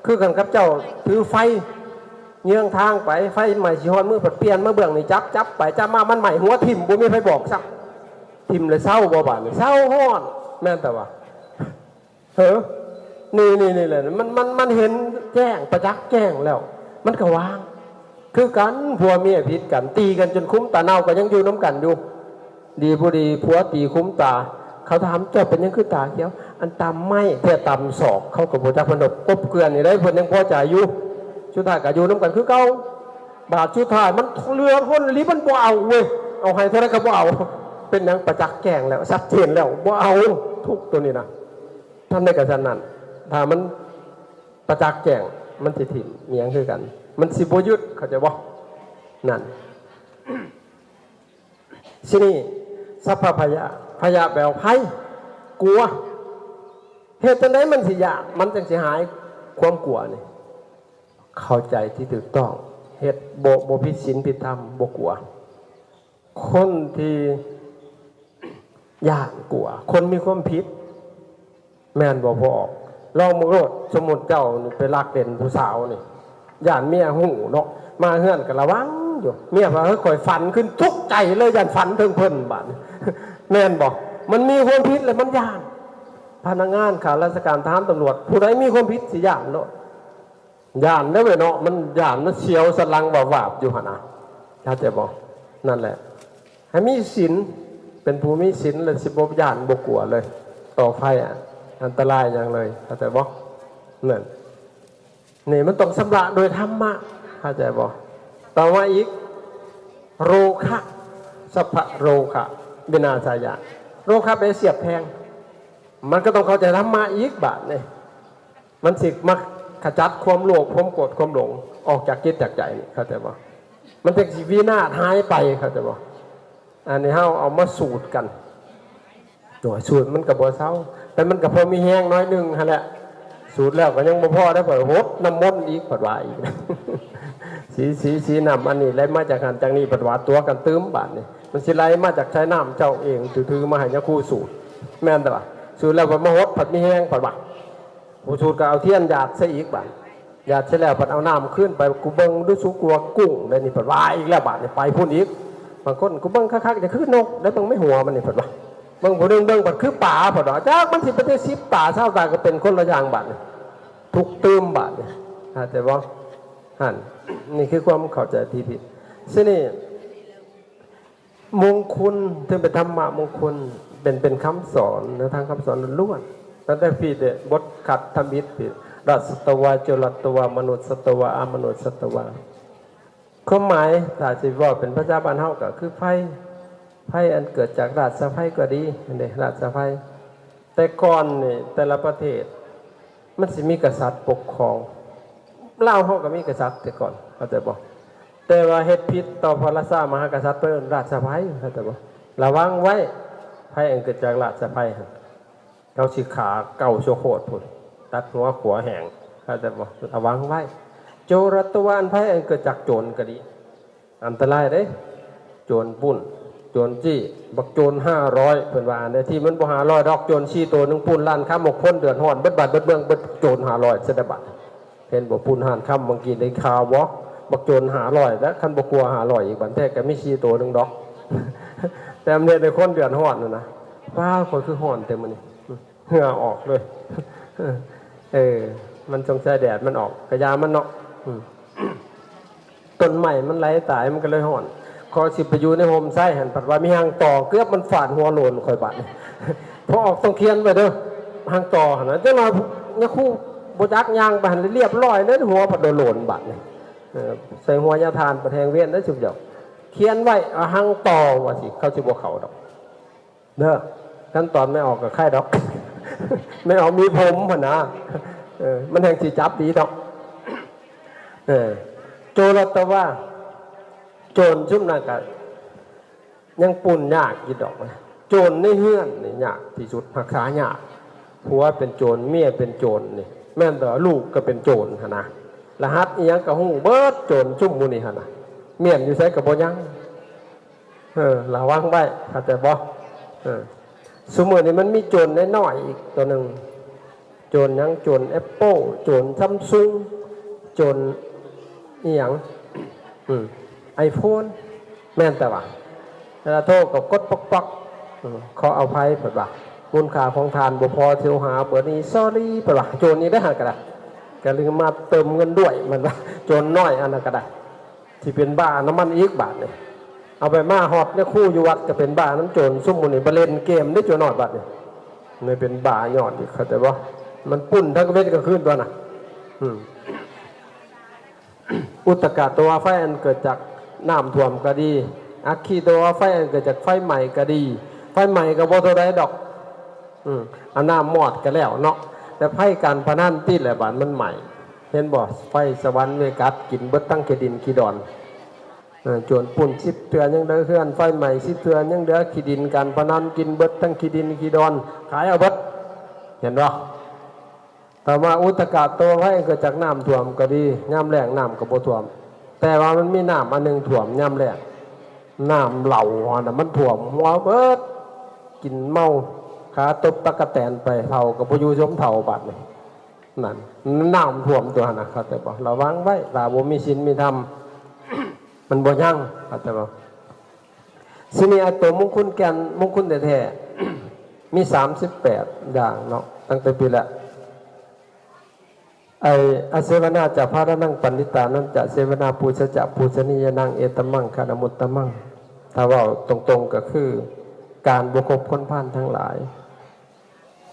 ຄືກັນກັບເຈົ້າຖືໄຟເຍືອງທາງໄປ ໄຟໄໝ້ຊິຮອດມື ພັດປ່ຽນມາເບື້ອງນີ້ ຈັບ ຈັບໄປຈັບມາ ມັນໄໝ້ຫົວຖິ້ມ ບໍ່ມີໃຜບອກຊ້ຳ. ຖິ້ມແລ້ວເຊົາບໍ່ບາດນີ້? ເຊົາຮ້ອນ ແມ່ນແຕ່ວ່າ ເອີ ນີ້ ນີ້ ນີ້ແຫຼະ ມັນ ມັນ ມັນເຫັນແຈ້ງ ປະຈັກແຈ້ງແລ້ວ ມັນກໍວາງ. ຄືກັນ ຜົວເມຍຜິດກັນ ຕີກັນຈົນຂຸມຕາເນົ່າ ກໍຍັງຢູ່ນຳກັນຢູ່. ດີບໍ່ດີ ຜົວຕີຂຸມຕາ ເຂົາຖາມ ເຈົ້າເປັນຫຍັງຄືຕາຂຽວ? ອັນຕຳໄມ້ແທ້ຕຳສອກ ເຂົາກໍບໍ່ຈັກ ເພິ່ນກໍກົບເກື່ອນນີ້ໄດ໋ ເພິ່ນຍັງພໍໃຈຢູ່. ສຸດທ້າຍກໍຢູ່ນຳກັນຄືເກົ່າ. ບາດສຸດທ້າຍມັນເຫຼືອທົນອີ່ຫຼີ ມັນບໍ່ເອົາເວີຍ ເອົາໃຫ້ເທົ່າໃດກໍບໍ່ເອົາ. ເປັນຫຍັງ? ປະຈັກແຈ້ງແລ້ວ ຊັດເຈນແລ້ວ ບໍ່ເອົາ. ທຸກໂຕນີ້ນະ ທຳໃດກໍຊ່ຳນັ້ນ ຖ້າມັນປະຈັກແຈ້ງ ມັນຊິຖິ້ມ ມີຫຍັງຄືກັນ ມັນຊິບໍ່ຍຶດ ເຂົ້າໃຈບໍ່? ນັ້ນ. ຊິນີ້ ສັບພະພະຍາ ພະຍາແປວ່າໄພ ກົວ. ເຮັດຈັ່ງໃດມັນຊິຢ້ານ ມັນຈັ່ງຊິຫາຍຄວາມກົວນີ້? ເຂົ້າໃຈທີ່ຖືກຕ້ອງ ເຮັດບໍ່ ບໍ່ຜິດສິນຜິດທຳ ບໍ່ກົວ. ຄົນທີ່ຢ້ານກົວ ຄົນມີຄວາມຜິດ ແມ່ນບໍ່ພໍ່ອອກ? ລອງເບິ່ງໂລດ ສົມມຸດເຈົ້ານີ້ໄປລັກເຫຼັ້ນຜູ້ສາວນີ້ ຢ້ານເມຍຮູ້ເນາະ ມາເຮືອນກໍລະວັງ ຢູ່ ເມຍວ່າ ເຮີ້ຍ ຂ້ອຍຝັນຂຶ້ນ ຕົກໃຈເລີຍ ຢ້ານຝັນເຖິງເພິ່ນບາດນີ້ ແມ່ນບໍ່? ມັນມີຄວາມຜິດແລ້ວມັນຢ້ານ. ພະນັກງານຂ້າລາຊະການ ທະຫານ ຕຳຫຼວດ ຜູ້ໃດມີຄວາມຜິດຊິຢ້ານໂລດ. ຢ້ານເດ້ເວີຍເນາະ ມັນຢ້ານ ມັນສຽວສັນຫຼັງວາບໆຢູ່ຫັ້ນນະ ເຂົ້າໃຈບໍ່? ນັ້ນແຫຼະ ໃຫ້ມີສິນ ເປັນຜູ້ມີສິນ ແລ້ວຊິບໍ່ຢ້ານບໍ່ກົວເລີຍ ຕໍ່ໄພອະ ອັນຕະລາຍຫຍັງເລີຍ ເຂົ້າໃຈບໍ່? ນັ້ນ ນີ້ມັນຕ້ອງຊຳລະໂດຍທຳມະ ເຂົ້າໃຈບໍ່? ຕໍ່ມາອີກ ໂຣຄະ ສັບພະໂຣຄະ ວິນາສາຍະ ໂຣຄະແປສຽບແທງ ມັນກໍຕ້ອງເຂົ້າໃຈທຳມະອີກບາດນີ້. ມັນຊິມາຂະຈັດຄວາມໂລບ ຄວາມໂກດ ຄວາມຫຼົງ ອອກຈາກຈິດຈາກໃຈນີ້ ເຂົ້າໃຈບໍ່? ມັນຈັ່ງຊິວິນາດຫາຍໄປ ເຂົ້າໃຈບໍ່? ອັນນີ້ເຮົາເອົາມາສູດກັນ ໂດຍສູດມັນກໍບໍ່ເຊົາ ແຕ່ມັນກໍພໍມີແຮງໜ້ອຍໜຶ່ງຫັ້ນແຫຼະ. ສູດແລ້ວກໍຍັງບໍ່ພໍໄດ້ ເພິ່ນຫົດນ້ຳມົນອີກ ເພິ່ນວ່າອີກ ສີ ສີ ສີນ້ຳອັນນີ້ໄຫຼມາຈາກຫັ້ນຈາກນີ້ ເພິ່ນວ່າຕົວະກັນຕື່ມບາດນີ້ ມັນຊິໄຫຼມາຈາກໃສ ນ້ຳເຈົ້າເອງຖືໆມາໃຫ້ຍາຄູສູດ ແມ່ນແຕ່ວ່າ ສູດແລ້ວເພິ່ນມາຫົດ ເພິ່ນມີແຮງ ເພິ່ນວ່າ ຜູ້ສູດກໍເອົາທຽນຢາດໃສ່ອີກບາດ ຢາດໃສ່ແລ້ວເພິ່ນເອົານ້ຳຄືນໄປ ກູເບິ່ງດູສຸກວ່າກຸ້ງ ແລ້ວນີ້ເພິ່ນວ່າອີກແລ້ວບາດນີ້ ໄປພຸ້ນອີກ. ບາງຄົນ ກູເບິ່ງຄັກໆ ຢ່າຄືນົກ ແລ້ວເບິ່ງໃນຫົວມັນນີ້ ເພິ່ນວ່າ ເບິ່ງຜູ້ໜຶ່ງເບິ່ງເພິ່ນຄືປາ ເພິ່ນວ່າ ຈັກມັນຊິເປັນສິບຕາຊາວຕາ ກໍເປັນຄົນລະຢ່າງບາດນີ້ ທຸກຕື່ມບາດນີ້ ເຂົ້າໃຈບໍ່? ຫັ້ນ ນີ້ຄືຄວາມເຂົ້າໃຈທີ່ຜິດ. ຊິນີ້ ມົງຄຸນ ເຖິງເປັນທຳມະມົງຄຸນ ເປັນ ເປັນຄຳສອນ ແນວທາງຄຳສອນລ້ວນໆ ຕັ້ງແຕ່ພີດເດ ບົດຂັດທຳອິດພີດ ລັດສັດຕະວາ ຈຸລັດຕະວາ ມະນຸດສັດຕະວາ ອະມະນຸດສັດຕະວາ. ຄວາມໝາຍ ຖ້າຊິເວົ້າເປັນພາສາບ້ານເຮົາກໍຄືໄພ ໄພອັນເກີດຈາກລາດສະໄພກໍດີ ເຫັນເດ ລາດສະໄພ. ແຕ່ກ່ອນນີ້ ແຕ່ລະປະເທດ ມັນຊິມີກະສັດປົກຄອງ. ລາວເຮົາກໍມີກະສັດແຕ່ກ່ອນ ເຂົ້າໃຈບໍ່? ແຕ່ວ່າເຮັດຜິດຕໍ່ພະລາຊາມະຫາກະສັດ ເພິ່ນເອີ້ນລາດສະໄພ ເຂົ້າໃຈບໍ່? ລະວັງໄວ້ ໄພອັນເກີດຈາກລາດສະໄພຫັ້ນ ເຂົາຊິຂ້າເກົ້າຊົ່ວໂຄດພຸ້ນ ຕັດຫົວຂົວແຫ້ງ ເຂົ້າໃຈບໍ່? ລະວັງໄວ້. ໂຈຣະຕະວານ ໄພອັນເກີດຈາກໂຈນກໍດີ ອັນຕະລາຍເດ້ ໂຈນປຸ້ນ ໂຈນຈີ້ ບັກໂຈນຫ້າຮ້ອຍ ເພິ່ນວ່າອັນໃດທີ່ມັນບໍ່ຫ້າຮ້ອຍດອກ ໂຈນສີ່ໂຕໜຶ່ງປຸ້ນລ້ານຄຳ ໝົດຄົນເດືອດຮ້ອນ ເບິດບ້ານເບິດເມືອງ ເບິດໂຈນຫ້າຮ້ອຍ ຊະໄດ້ບາດ. ເຫັນບໍ່? ປຸ້ນຮ້ານຄຳ ບາງກີໄດ້ຂ່າວບໍ່? ບັກໂຈນຫ້າຮ້ອຍ ແລ້ວຄັນບໍ່ກົວຫ້າຮ້ອຍອີກ ບາດແທ້ກໍມີສີ່ໂຕໜຶ່ງດອກ ແຕ່ມັນເຮັດໃຫ້ຄົນເດືອດຮ້ອນຫັ້ນນະ. ປ້າ ຂ້ອຍຄືຮ້ອນແຕ່ມື້ນີ້ ເຫື່ອອອກເລີຍ ເອີ ມັນສົງໄສແດດມັນອອກ ກະຢ່າມັນເນາະ. ອືມ ຕົ້ນໄມ້ມັນໄຫຼຕາຍ ມັນກໍເລີຍຮ້ອນ. ຂ້ອຍຊິໄປຢູ່ໃນຮົ່ມໄຊຫັ້ນ ພັດວ່າມີຮັງຕໍ່ ເກືອບມັນຟາດຫົວໂລນຂ້ອຍບາດນີ້. ພໍອອກຕ້ອງຂຽນໄວ້ເດີ ຮັງຕໍ່ຫັ້ນນະ. ຈັກໜ່ອຍຍາຄູບໍ່ຈັກ ຍ່າງໄປຫັ້ນລຽບລ້ອຍເລີຍ ຫົວພັດໂລນບາດນີ້. ເອີ ໃສ່ຫົວຍາທ່ານປະແທງເວນເດີຊຸມເຈົ້າ. ຂຽນໄວ້ ອາ ຮັງຕໍ່ວ່າຊິ ເຂົາຊິບໍ່ເຂົ້າດອກ. ເດີ ຂັ້ນຕອນແມ່ອອກກໍໄຄດອກ ແມ່ອອກມີຜົມຫັ້ນນະ ເອີ ມັນແຮ່ງຊິຈັບດີດອກ. ເອີ ໂຈຣະຕະວາ ໂຈນຊຸມນັ້ນກໍຍັງປຸ້ນຍາກຢູ່ດອກ. ໂຈນໃນເຮືອນນີ້ຍາກທີ່ສຸດ ຮັກສາຍາກ. ຜົວເປັນໂຈນ ເມຍເປັນໂຈນນີ້ ແມ່ນແຕ່ວ່າລູກກໍເປັນໂຈນຫັ້ນນະ ລະຫັດອີ່ຫຍັງກໍຮູ້ເບິດ ໂຈນຊຸມໝູ່ນີ້ຫັ້ນນະ. ມ້ຽນຢູ່ໃສກໍບໍ່ຍັງ. ເອີ ລະວັງໄວ້ ເຂົ້າໃຈບໍ່? ເອີ ຊຸມື້ນີ້ມັນມີໂຈນນ້ອຍໆອີກຕົວໜຶ່ງ ໂຈນຫຍັງ? ໂຈນແອັບເປິ້ນ ໂຈນຊຳຊຸງ ໂຈນອີ່ຫຍັງ? ອືມ ໄອໂຟນ ແມ່ນແຕ່ວ່າ ເວລາໂທກໍກົດປັອກໆ. ອືມ ຂໍອະໄພ ເພິ່ນວ່າ ມູນຄ່າຂອງທ່ານບໍ່ພໍ ຊິໂທຫາເບີນີ້ sorry ເພິ່ນວ່າ. ໂຈນອີກເດ້ຫັ້ນກໍໄດ້ ກະລືມມາເຕີມເງິນດ້ວຍ ມັນວ່າ ໂຈນນ້ອຍອັນນັ້ນກໍໄດ້. ທີ່ເປັນບ້ານຳມັນອີກບາດນີ້ ເອົາໄປມາຮອດຍາຄູຢູ່ວັດກໍເປັນບ້ານຳໂຈນ ຊຸມໝູ່ນີ້ໄປຫຼິ້ນເກມເດ້ ໂຈນນ້ອຍບາດນີ້ ໄດ້ເປັນບ້າຍ້ອນອີກ ເຂົ້າໃຈບໍ່? ມັນປຸ້ນທັງເວັນກາງຄືນຕົວນະ. ອືມ ອຸດຕະກະຕົວໄຟອັນເກີດຈາກນ້ຳຖ້ວມກໍດີ ອັກຄີຕົວໄຟອັນເກີດຈາກໄຟໄໝ້ກໍດີ ໄຟໄໝ້ກໍບໍ່ເທົ່າໃດດອກ. ອືມ ອາ ນ້ຳມອດກໍແລ້ວເນາະ ແຕ່ໄຟການພະນັນຕິແຫຼະບາດມັນໄໝ້ ເຫັນບໍ່? ໄຟສະຫວັນເວກັດກິນເບິດທັງຂີ້ດິນຂີ້ດອນ. ເອີ ໂຈນປຸ້ນສິບເທື່ອຍັງເຫຼືອເຮືອນ ໄຟໄໝ້ສິບເທື່ອຍັງເຫຼືອຂີ້ດິນ ການພະນັນກິນເບິດທັງຂີ້ດິນຂີ້ດອນ ຂາຍເອົາເບິດ ເຫັນບໍ່? ຖ້າວ່າອຸດຕະກະຕົວໄຟເກີດຈາກນ້ຳຖ້ວມກໍດີ ຍາມແລ້ງນ້ຳກໍບໍ່ຖ້ວມ ແຕ່ວ່າມັນມີນ້ຳອັນໜຶ່ງຖ້ວມຍາມແລ້ງ ນ້ຳເຫຼົ້າຫັ້ນນະ ມັນຖ້ວມຫົວເບິດ ກິນເມົາ ຂາຕົບຕັກກະແຕນໄປ ເຖົ້າກໍບໍ່ຢູ່ຊົມເຖົ້າບາດນີ້. ນັ້ນ ນ້ຳຖ້ວມຕົວຫັ້ນນະ ເຂົ້າໃຈບໍ່? ລະວັງໄວ້ ຖ້າບໍ່ມີສິນມີທຳ. ມັນບໍ່ຍັງ ເຂົ້າໃຈບໍ່? ຊິມີອັດໂຕມຸງຄຸນ ແກ່ນມຸງຄຸນແທ້ໆ ມີສາມສິບແປດຢ່າງເນາະ ຕັ້ງແຕ່ປີແລກ ໄອ ອະເສວະນາຈະພາລະນັງ ປັນດິຕານັນຈະເສວະນາ ປູຊະຈະປູຊະນີຍານັງ ເອຕະມັງຄະນະມຸດຕະມັງ. ຖ້າເວົ້າຕົງໆ ກໍຄື ການບໍ່ຄົບຄົນພານທັງຫຼາຍ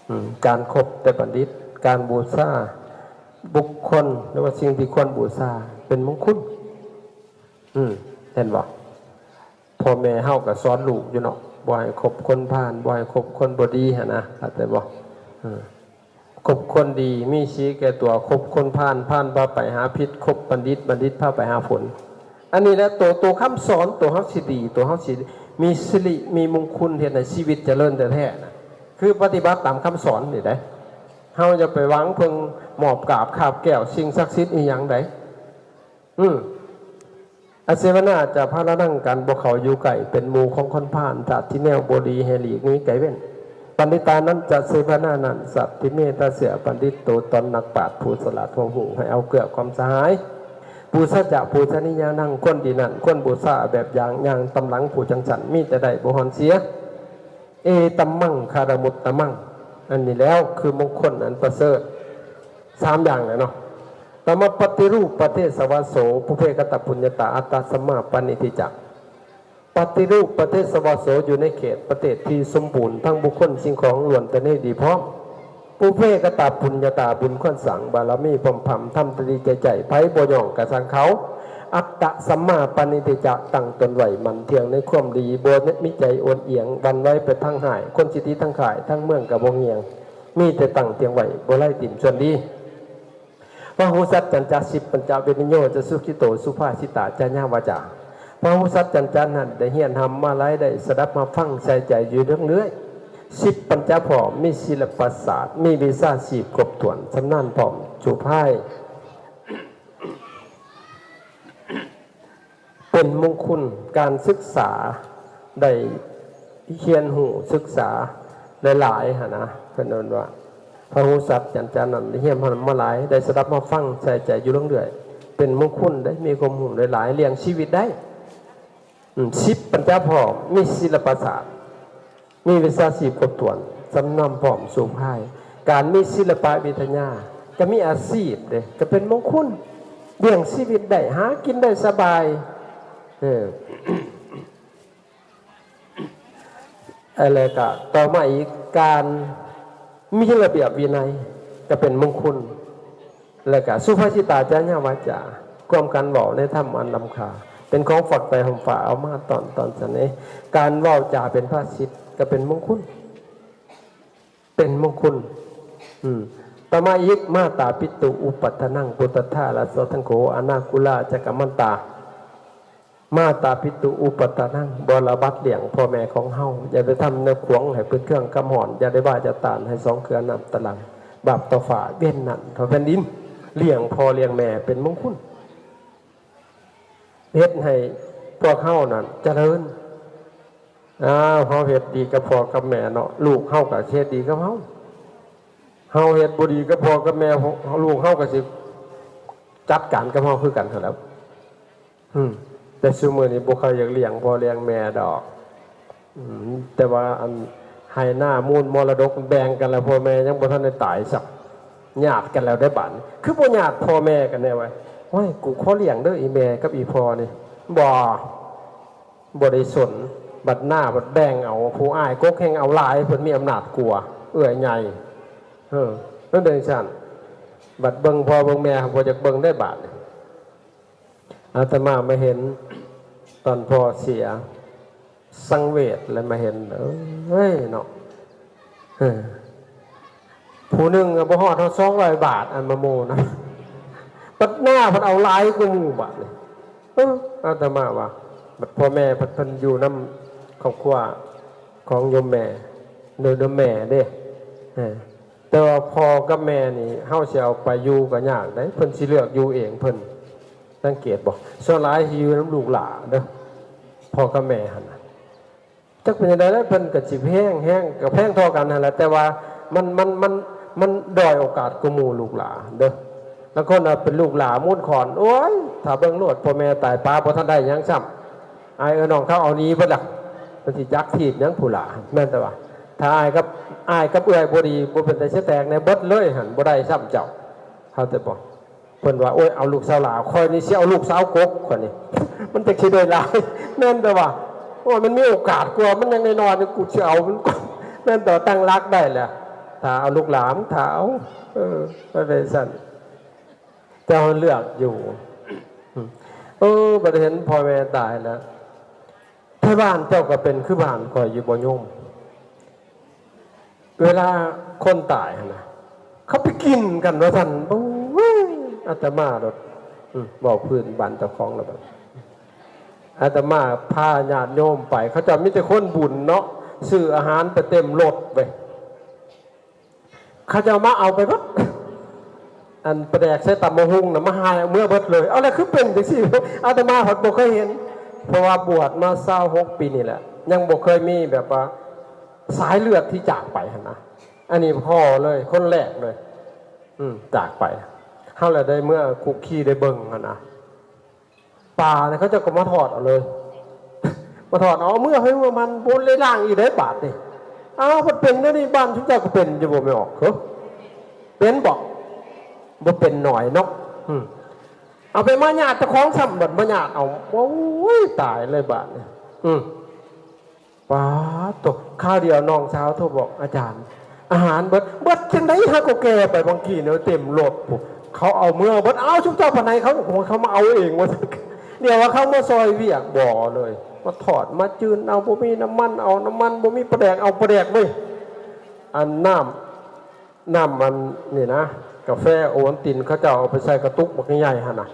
ອືມ ການຄົບແຕ່ບັນດິດ ການບູຊາບຸກຄົນ ຫຼືວ່າສິ່ງທີ່ຄວນບູຊາ ເປັນມຸງຄຸນ. ອືມ ເຫັນບໍ່? ພໍ່ແມ່ເຮົາກໍສອນລູກຢູ່ເນາະ ບໍ່ໃຫ້ຄົບຄົນພານ ບໍ່ໃຫ້ຄົບຄົນບໍ່ດີຫັ້ນນະ ເຂົ້າໃຈບໍ່? ເອີ ຄົບຄົນດີ ມີສີແກ່ຕົວ ຄົບຄົນພານ ພານພາໄປຫາພິດ ຄົບບັນດິດ ບັນດິດພາໄປຫາຜົນ. ອັນນີ້ແຫຼະ ໂຕ ໂຕຄຳສອນ ໂຕເຮົາຊິດີ ໂຕເຮົາຊິມີສິລິມີມຸງຄຸນ ເຮັດໃຫ້ຊີວິດຈະເລີນແທ້ໆນະ ຄືປະຕິບັດຕາມຄຳສອນນີ້ໄດ໋. ເຮົາຢ່າໄປຫວັງເພິ່ງມອບກາບຄາບແກ້ວສິ່ງສັກສິດອີ່ຫຍັງໃດ. ອືມ ອະເສວະນາຈະພາລະນັງ ການບໍ່ເຂົ້າຢູ່ໃກ້ເປັນໝູ່ຂອງຄົນພານ ຊາດທີ່ແນວບໍ່ດີໃຫ້ຫຼີກໜີໄກເວັ້ນ. ປັນດິຕານັນຈະເສວະນານັນ ສັດທິເມ ຕາເສວະບັນດິດໂຕ ຕອນນັກປາດຜູ້ສະຫຼາດຮອບຮູ້ ໃຫ້ເອົາເກື້ອຄວາມສະຫາຍ. ປູຊະຈະປູຊະນີຍານັງ ຄົນດີນັ້ນຄວນບູຊາແບບຢ່າງ ຍ່າງຕາມຫຼັງຜູ້ຈັງຊັ້ນ ມີແຕ່ໄດ້ບໍ່ຮ່ອນເສຍ. ເອຕະມັງຄະລະມຸດຕະມັງ ອັນນີ້ແລ້ວຄືມຸງຄຸນອັນປະເສີດ ສາມຢ່າງແຫຼະເນາະ. ຕະມະປະຕິຮູບປະເທສະວະໂສ ປຸເພກະຕະປຸນຍະຕາ ອັດຕະສຳມາປະນິທິຈະ. ປະຕິຮູບປະເທສະວະໂສ ຢູ່ໃນເຂດປະເທດທີ່ສົມບູນ ທັງບຸກຄົນສິ່ງຂອງລ້ວນແຕ່ແນວດີພ້ອມ. ປຸເພກະຕະປຸນຍະຕາ ບຸນຄວນສ້າງບາລະມີພ້ອມພຳ ທຳແຕ່ດີໃຈໃຈ ໃຜບໍ່ຍ້ອງກະຊ່າງເຂົາ. ອັດຕະສຳມາປະນິທິຈະ ຕັ້ງຕົນໄວ້ໝັ້ນທ່ຽງໃນຄວາມດີ ບໍ່ມີໃຈໂອນອຽງຫວັ່ນໄຫວໄປທາງຮ້າຍ ຄົນຊິຕິທັງຄ້າຍທັງເມືອງກໍບໍ່ງ່ຽງ ມີແຕ່ຕັ້ງທ່ຽງໄວ້ ບໍ່ໄຫຼຖິ້ມສ່ວນດີ. ພະຫູສັດຈັນຈະ ສິບປັນຈະເວນິໂຍ ຈະສຸກິໂຕ ສຸພາສິຕາ ຈະຍາວາຈາ. ພະຫູສັດຈັນຈະນັ້ນ ໄດ້ຮຽນຮ່ຳມາຫຼາຍ ໄດ້ສະດັບຮັບຟັງ ໃສ່ໃຈຢູ່ເລື່ອງເລື້ອຍ. ສິບປັນຈະພ້ອມ ມີສິລະປະສາດ ມີວິຊາຊີບຄົບຖ້ວນ ຊຳນານພ້ອມ ສຸພາຍ ເປັນມຸງຄຸນ ການສຶກສາ ໄດ້ຮຽນຮູ້ສຶກສາຫຼາຍໆ ຫັ້ນນະ ເພິ່ນເອີ້ນວ່າ ພະຫູສັດຈັນຈານັ້ນ ໄດ້ຮຽນມາຫຼາຍ ໄດ້ສະດັບມາຟັງ ໃສ່ໃຈຢູ່ເລື່ອງເລື້ອຍ ເປັນມຸງຄຸນໄດ໋ ມີຄວາມຮູ້ຫຼາຍໆ ລ້ຽງຊີວິດໄດ້. ອືມ ສິບປັນຈະພ້ອມ ມີສິລະປະສາດ ມີວິຊາຊີບຄົບຖ້ວນ ຊຳນານພ້ອມ ສູງຮາຍ ການມີສິລະປະວິທະຍາ ກໍມີອາຊີບເດ້ ກໍເປັນມຸງຄຸນ ລ້ຽງຊີວິດໄດ້ ຫາກິນໄດ້ສະບາຍ ເອີ ແລ້ວກໍຕໍ່ມາອີກ ການມີລະບຽບວິໄນ ກໍເປັນມຸງຄຸນ. ແລ້ວກະສຸພາສິຕາ ຈາຍາວາຈາ ຄວາມກັນເວົ້າໃນທຳອັນລ້ຳຄ່າ ເປັນຂອງຝັກໃຕ້ຮົ່ມຟ້າ ເອົາມາຕ້ອນ ຕ້ອນສະເໜີ ການເວົ້າຈາເປັນພາສິດ ກໍເປັນມຸງຄຸນ ເປັນມຸງຄຸນ. ອືມ ຕໍ່ມາອີກ ມາຕາປິຕຸອຸປັດຖານັງ ພຸດທະທາລະສະທັງໂຂ ອະນາກຸລາຈັກກະມັນຕາ ມາຕາປິຕຸອຸປັດຖານັງ ບໍລະບັດລ້ຽງພໍ່ແມ່ຂອງເຮົາ ຢ່າໄປທຳແນວຂວາງໃຫ້ເພິ່ນເຄືອງຄຳຮ້ອນ ຢ່າໄດ້ວ່າຢ່າຕ້ານໃຫ້ສອງເຄືອນ້ຳຕະຫຼັງ ບາບຕໍ່ຟ້າເວນນັ້ນຕໍ່ແຜ່ນດິນ ລ້ຽງພໍ່ລ້ຽງແມ່ເປັນມຸງຄຸນ ເຮັດໃຫ້ພວກເຮົານັ້ນຈະເລີນ. ອ້າວ ເຮົາເຮັດດີກັບພໍ່ກັບແມ່ເນາະ ລູກເຮົາກໍເຮັດດີກັບເຮົາ ເຮົາເຮັດບໍ່ດີກັບພໍ່ກັບແມ່ ລູກເຮົາກໍຊິຈັດການກັບເຮົາຄືກັນຫັ້ນແຫຼ້ວ. ອືມ ແຕ່ຊຸມື້ນີ້ບໍ່ຄ່ອຍຢາກລ້ຽງພໍ່ລ້ຽງແມ່ດອກ ອືມ ແຕ່ວ່າອັນໄຮ່ນາມູນມໍລະດົກແບ່ງກັນແລ້ວ ພໍ່ແມ່ຍັງບໍ່ທັນໄດ້ຕາຍຊ້ຳ ຍາດກັນແລ້ວເດ້ບາດນີ້ ຄືບໍ່ຍາດພໍ່ແມ່ກັນແດ່ວະ? ໂອ້ຍ ກູຂໍລ້ຽງເດີອີແມ່ກັບອີພໍ່ນີ້ ບໍ່ ບໍ່ໄດ້ສົນ ບັດນາບັດແບ່ງເອົາ ຜູ້ອ້າຍກົກແຮ່ງເອົາຫຼາຍ ເພິ່ນມີອຳນາດກວ່າເອື້ອຍໃຫຍ່ ເອີ ແນວໃດຊັ້ນ ບັດເບິ່ງພໍ່ເບິ່ງແມ່ບໍ່ຢາກເບິ່ງໄດ້ບາດນີ້. ອາດຕະມາມາເຫັນຕອນພໍ່ເສຍ ສັງເວດແລ້ວມາເຫັນ ເອີຍເນາະ ເອີ ຜູ້ໜຶ່ງກໍບໍ່ຮອດເຮົາສອງຮ້ອຍບາດ ອັນມາໂມນະ ບັດໜ້າເພິ່ນເອົາຫຼາຍກວ່າໝູ່ບາດນີ້. ເອີ ອາດຕະມາວ່າ ບັດພໍ່ແມ່ເພິ່ນ ເພິ່ນຢູ່ນຳຄອບຄົວຂອງໂຍມແມ່ ໂດຍໂຍມແມ່ເດ້ ເອີ ແຕ່ວ່າພໍ່ກັບແມ່ນີ້ ເຮົາຊິເອົາໄປຢູ່ກໍຍາກເດ້ ເພິ່ນຊິເລືອກຢູ່ເອງເພິ່ນ ສັງເກດບໍ່? ສ່ວນຫຼາຍຊິຢູ່ນຳລູກຫຼ້າເດີ ພໍ່ກັບແມ່ຫັ້ນນະ ຈັກເປັນຈັ່ງໃດແລ້ວ ເພິ່ນກໍຊິແຮງ ແຮງ ກໍແພງທໍ່ກັນຫັ້ນແຫຼະ ແຕ່ວ່າມັນ ມັນ ມັນ ມັນດ້ອຍໂອກາດກວ່າໝູ່ລູກຫຼ້າເດີ. ລາງຄົນເປັນລູກຫຼ້າມູນຂອນ ໂອ້ຍ ຖ້າເບິ່ງໂລດ ພໍ່ແມ່ຕາຍ ປ້າບໍ່ທັນໄດ້ຫຍັງຊ້ຳ ອ້າຍເອີຍນ້ອງເຖົ້າເອົາໜີເບິດລະ ມັນຊິຈັກທີບຫຍັງຜູ້ຫຼ້າ ແມ່ນແຕ່ວ່າ ຖ້າອ້າຍກັບ ອ້າຍກັບເອື້ອຍບໍ່ດີ ບໍ່ເປັນຕາຊິແຕກແນ່ເບິດເລີຍຫັ້ນ ບໍ່ໄດ້ຊ້ຳເຈົ້າ ເຂົ້າໃຈບໍ່? ເພິ່ນວ່າ ໂອ້ຍ ເອົາລູກສາວຫຼ້າ ຂ້ອຍນີ້ຊິເອົາລູກສາວກົກ ຂ້ອຍນີ້ ມັນຈັກຊິໄດ້ຫຼາຍ ແມ່ນແຕ່ວ່າ ໂອ້ຍ ມັນມີໂອກາດກວ່າ ມັນຍັງນ້ອຍໆ ນີ້ ກູຊິເອົາມັນກ່ອນ ແມ່ນແຕ່ວ່າຕັ້ງຫຼັກໄດ້ແລ້ວ ຖ້າເອົາລູກຫຼ້າ ຖ້າເອົາ ເອີ ມັນເປັນຊັ້ນ ເຈົ້າເລືອກຢູ່ ເອີ ບັດເຫັນພໍ່ແມ່ຕາຍແລ້ວ ແຖວບ້ານເຈົ້າກໍເປັນຄືບ້ານຂ້ອຍຢູ່ບໍ່ໂຍມ? ເວລາຄົນຕາຍຫັ້ນນະ ເຂົາໄປກິນກັນວ່າຊັ້ນ ໂອ້ຍ ອາດຕະມາໂລດ ອື ເວົ້າພື້ນບ້ານເຈົ້າຂອງແລ້ວບັດ ອາດຕະມາພາຍາດໂຍມໄປ ເຂົາເຈົ້າມີແຕ່ຄົນບຸນເນາະ ຊື້ອາຫານໄປເຕັມລົດເວີຍ ເຂົາເຈົ້າມາເອົາໄປເບິດ ອັນປາແດກໃສ່ຕຳບັກຫຸ່ງນະ ມາຫາຍເອົາເມືອເບິດເລີຍ ເອົາ ແລ້ວຄືເປັນຈັ່ງຊີ້ ອາດຕະມາພັດບໍ່ເຄີຍເຫັນ ເພາະວ່າບວດມາຊາວຫົກປີນີ້ແຫຼະ ຍັງບໍ່ເຄີຍມີແບບວ່າ ສາຍເລືອດທີ່ຈາກໄປຫັ້ນນະ ອັນນີ້ພໍ່ເລີຍ ຄົນແລກເລີຍ ອືມ ຈາກໄປ ເຮົາລະໄດ້ເມືອຄຸກຄີໄດ້ເບິ່ງຫັ້ນນະ ປານີ້ເຂົາເຈົ້າກໍມາທອດເອົາເລີຍ ມາທອດເອົາ ເອົາເມືອໃຫ້ເມືອມັນ ບໍ່ໄດ້ລ້າງອີກເດ້ບາດນີ້ ອ້າວ ເພິ່ນເປັນແນວນີ້ ບ້ານຊຸມເຈົ້າກໍເປັນຢູ່ບໍ່ແມ່ອອກ ເອີ ເປັນບໍ່? ບໍ່ເປັນໜ້ອຍເນາະ ອືມ ເອົາໄປມາຍາດເຈົ້າຂອງຊ້ຳ ບັດມາຍາດເອົາ ໂອ້ຍ ຕາຍເລີຍບາດນີ້ ອືມ ປາດໂທ້ ຄາວດຽວນ້ອງສາວໂທບອກ ອາຈານ ອາຫານເບິດ ເບິດຈັ່ງໃດ ຫາກໍແກ່ໄປບາງກີ້ເນາະ ເຕັມລົດພຸ້ນ ເຂົາເອົາເມືອເບິດ ເອົາ ຊຸມເຈົ້າປານໃດ ເຂົາ ເຂົາມາເອົາເອງວ່າຊັ້ນ ດຽວວ່າເຂົາມາຊ່ອຍວຽກບໍ່ເລີຍ ມາທອດມາຈືນເອົາ ບໍ່ມີນ້ຳມັນເອົານ້ຳມັນ ບໍ່ມີປາແດກເອົາປາແດກເວີຍ ອັນນ້ຳ ນ້ຳອັນນີ້ນະ ກາແຟໂອວັນຕິນ ເຂົາເຈົ້າເອົາໄປໃສ່ກະຕຸກບັກໃຫຍ່ໆຫັ້ນນະ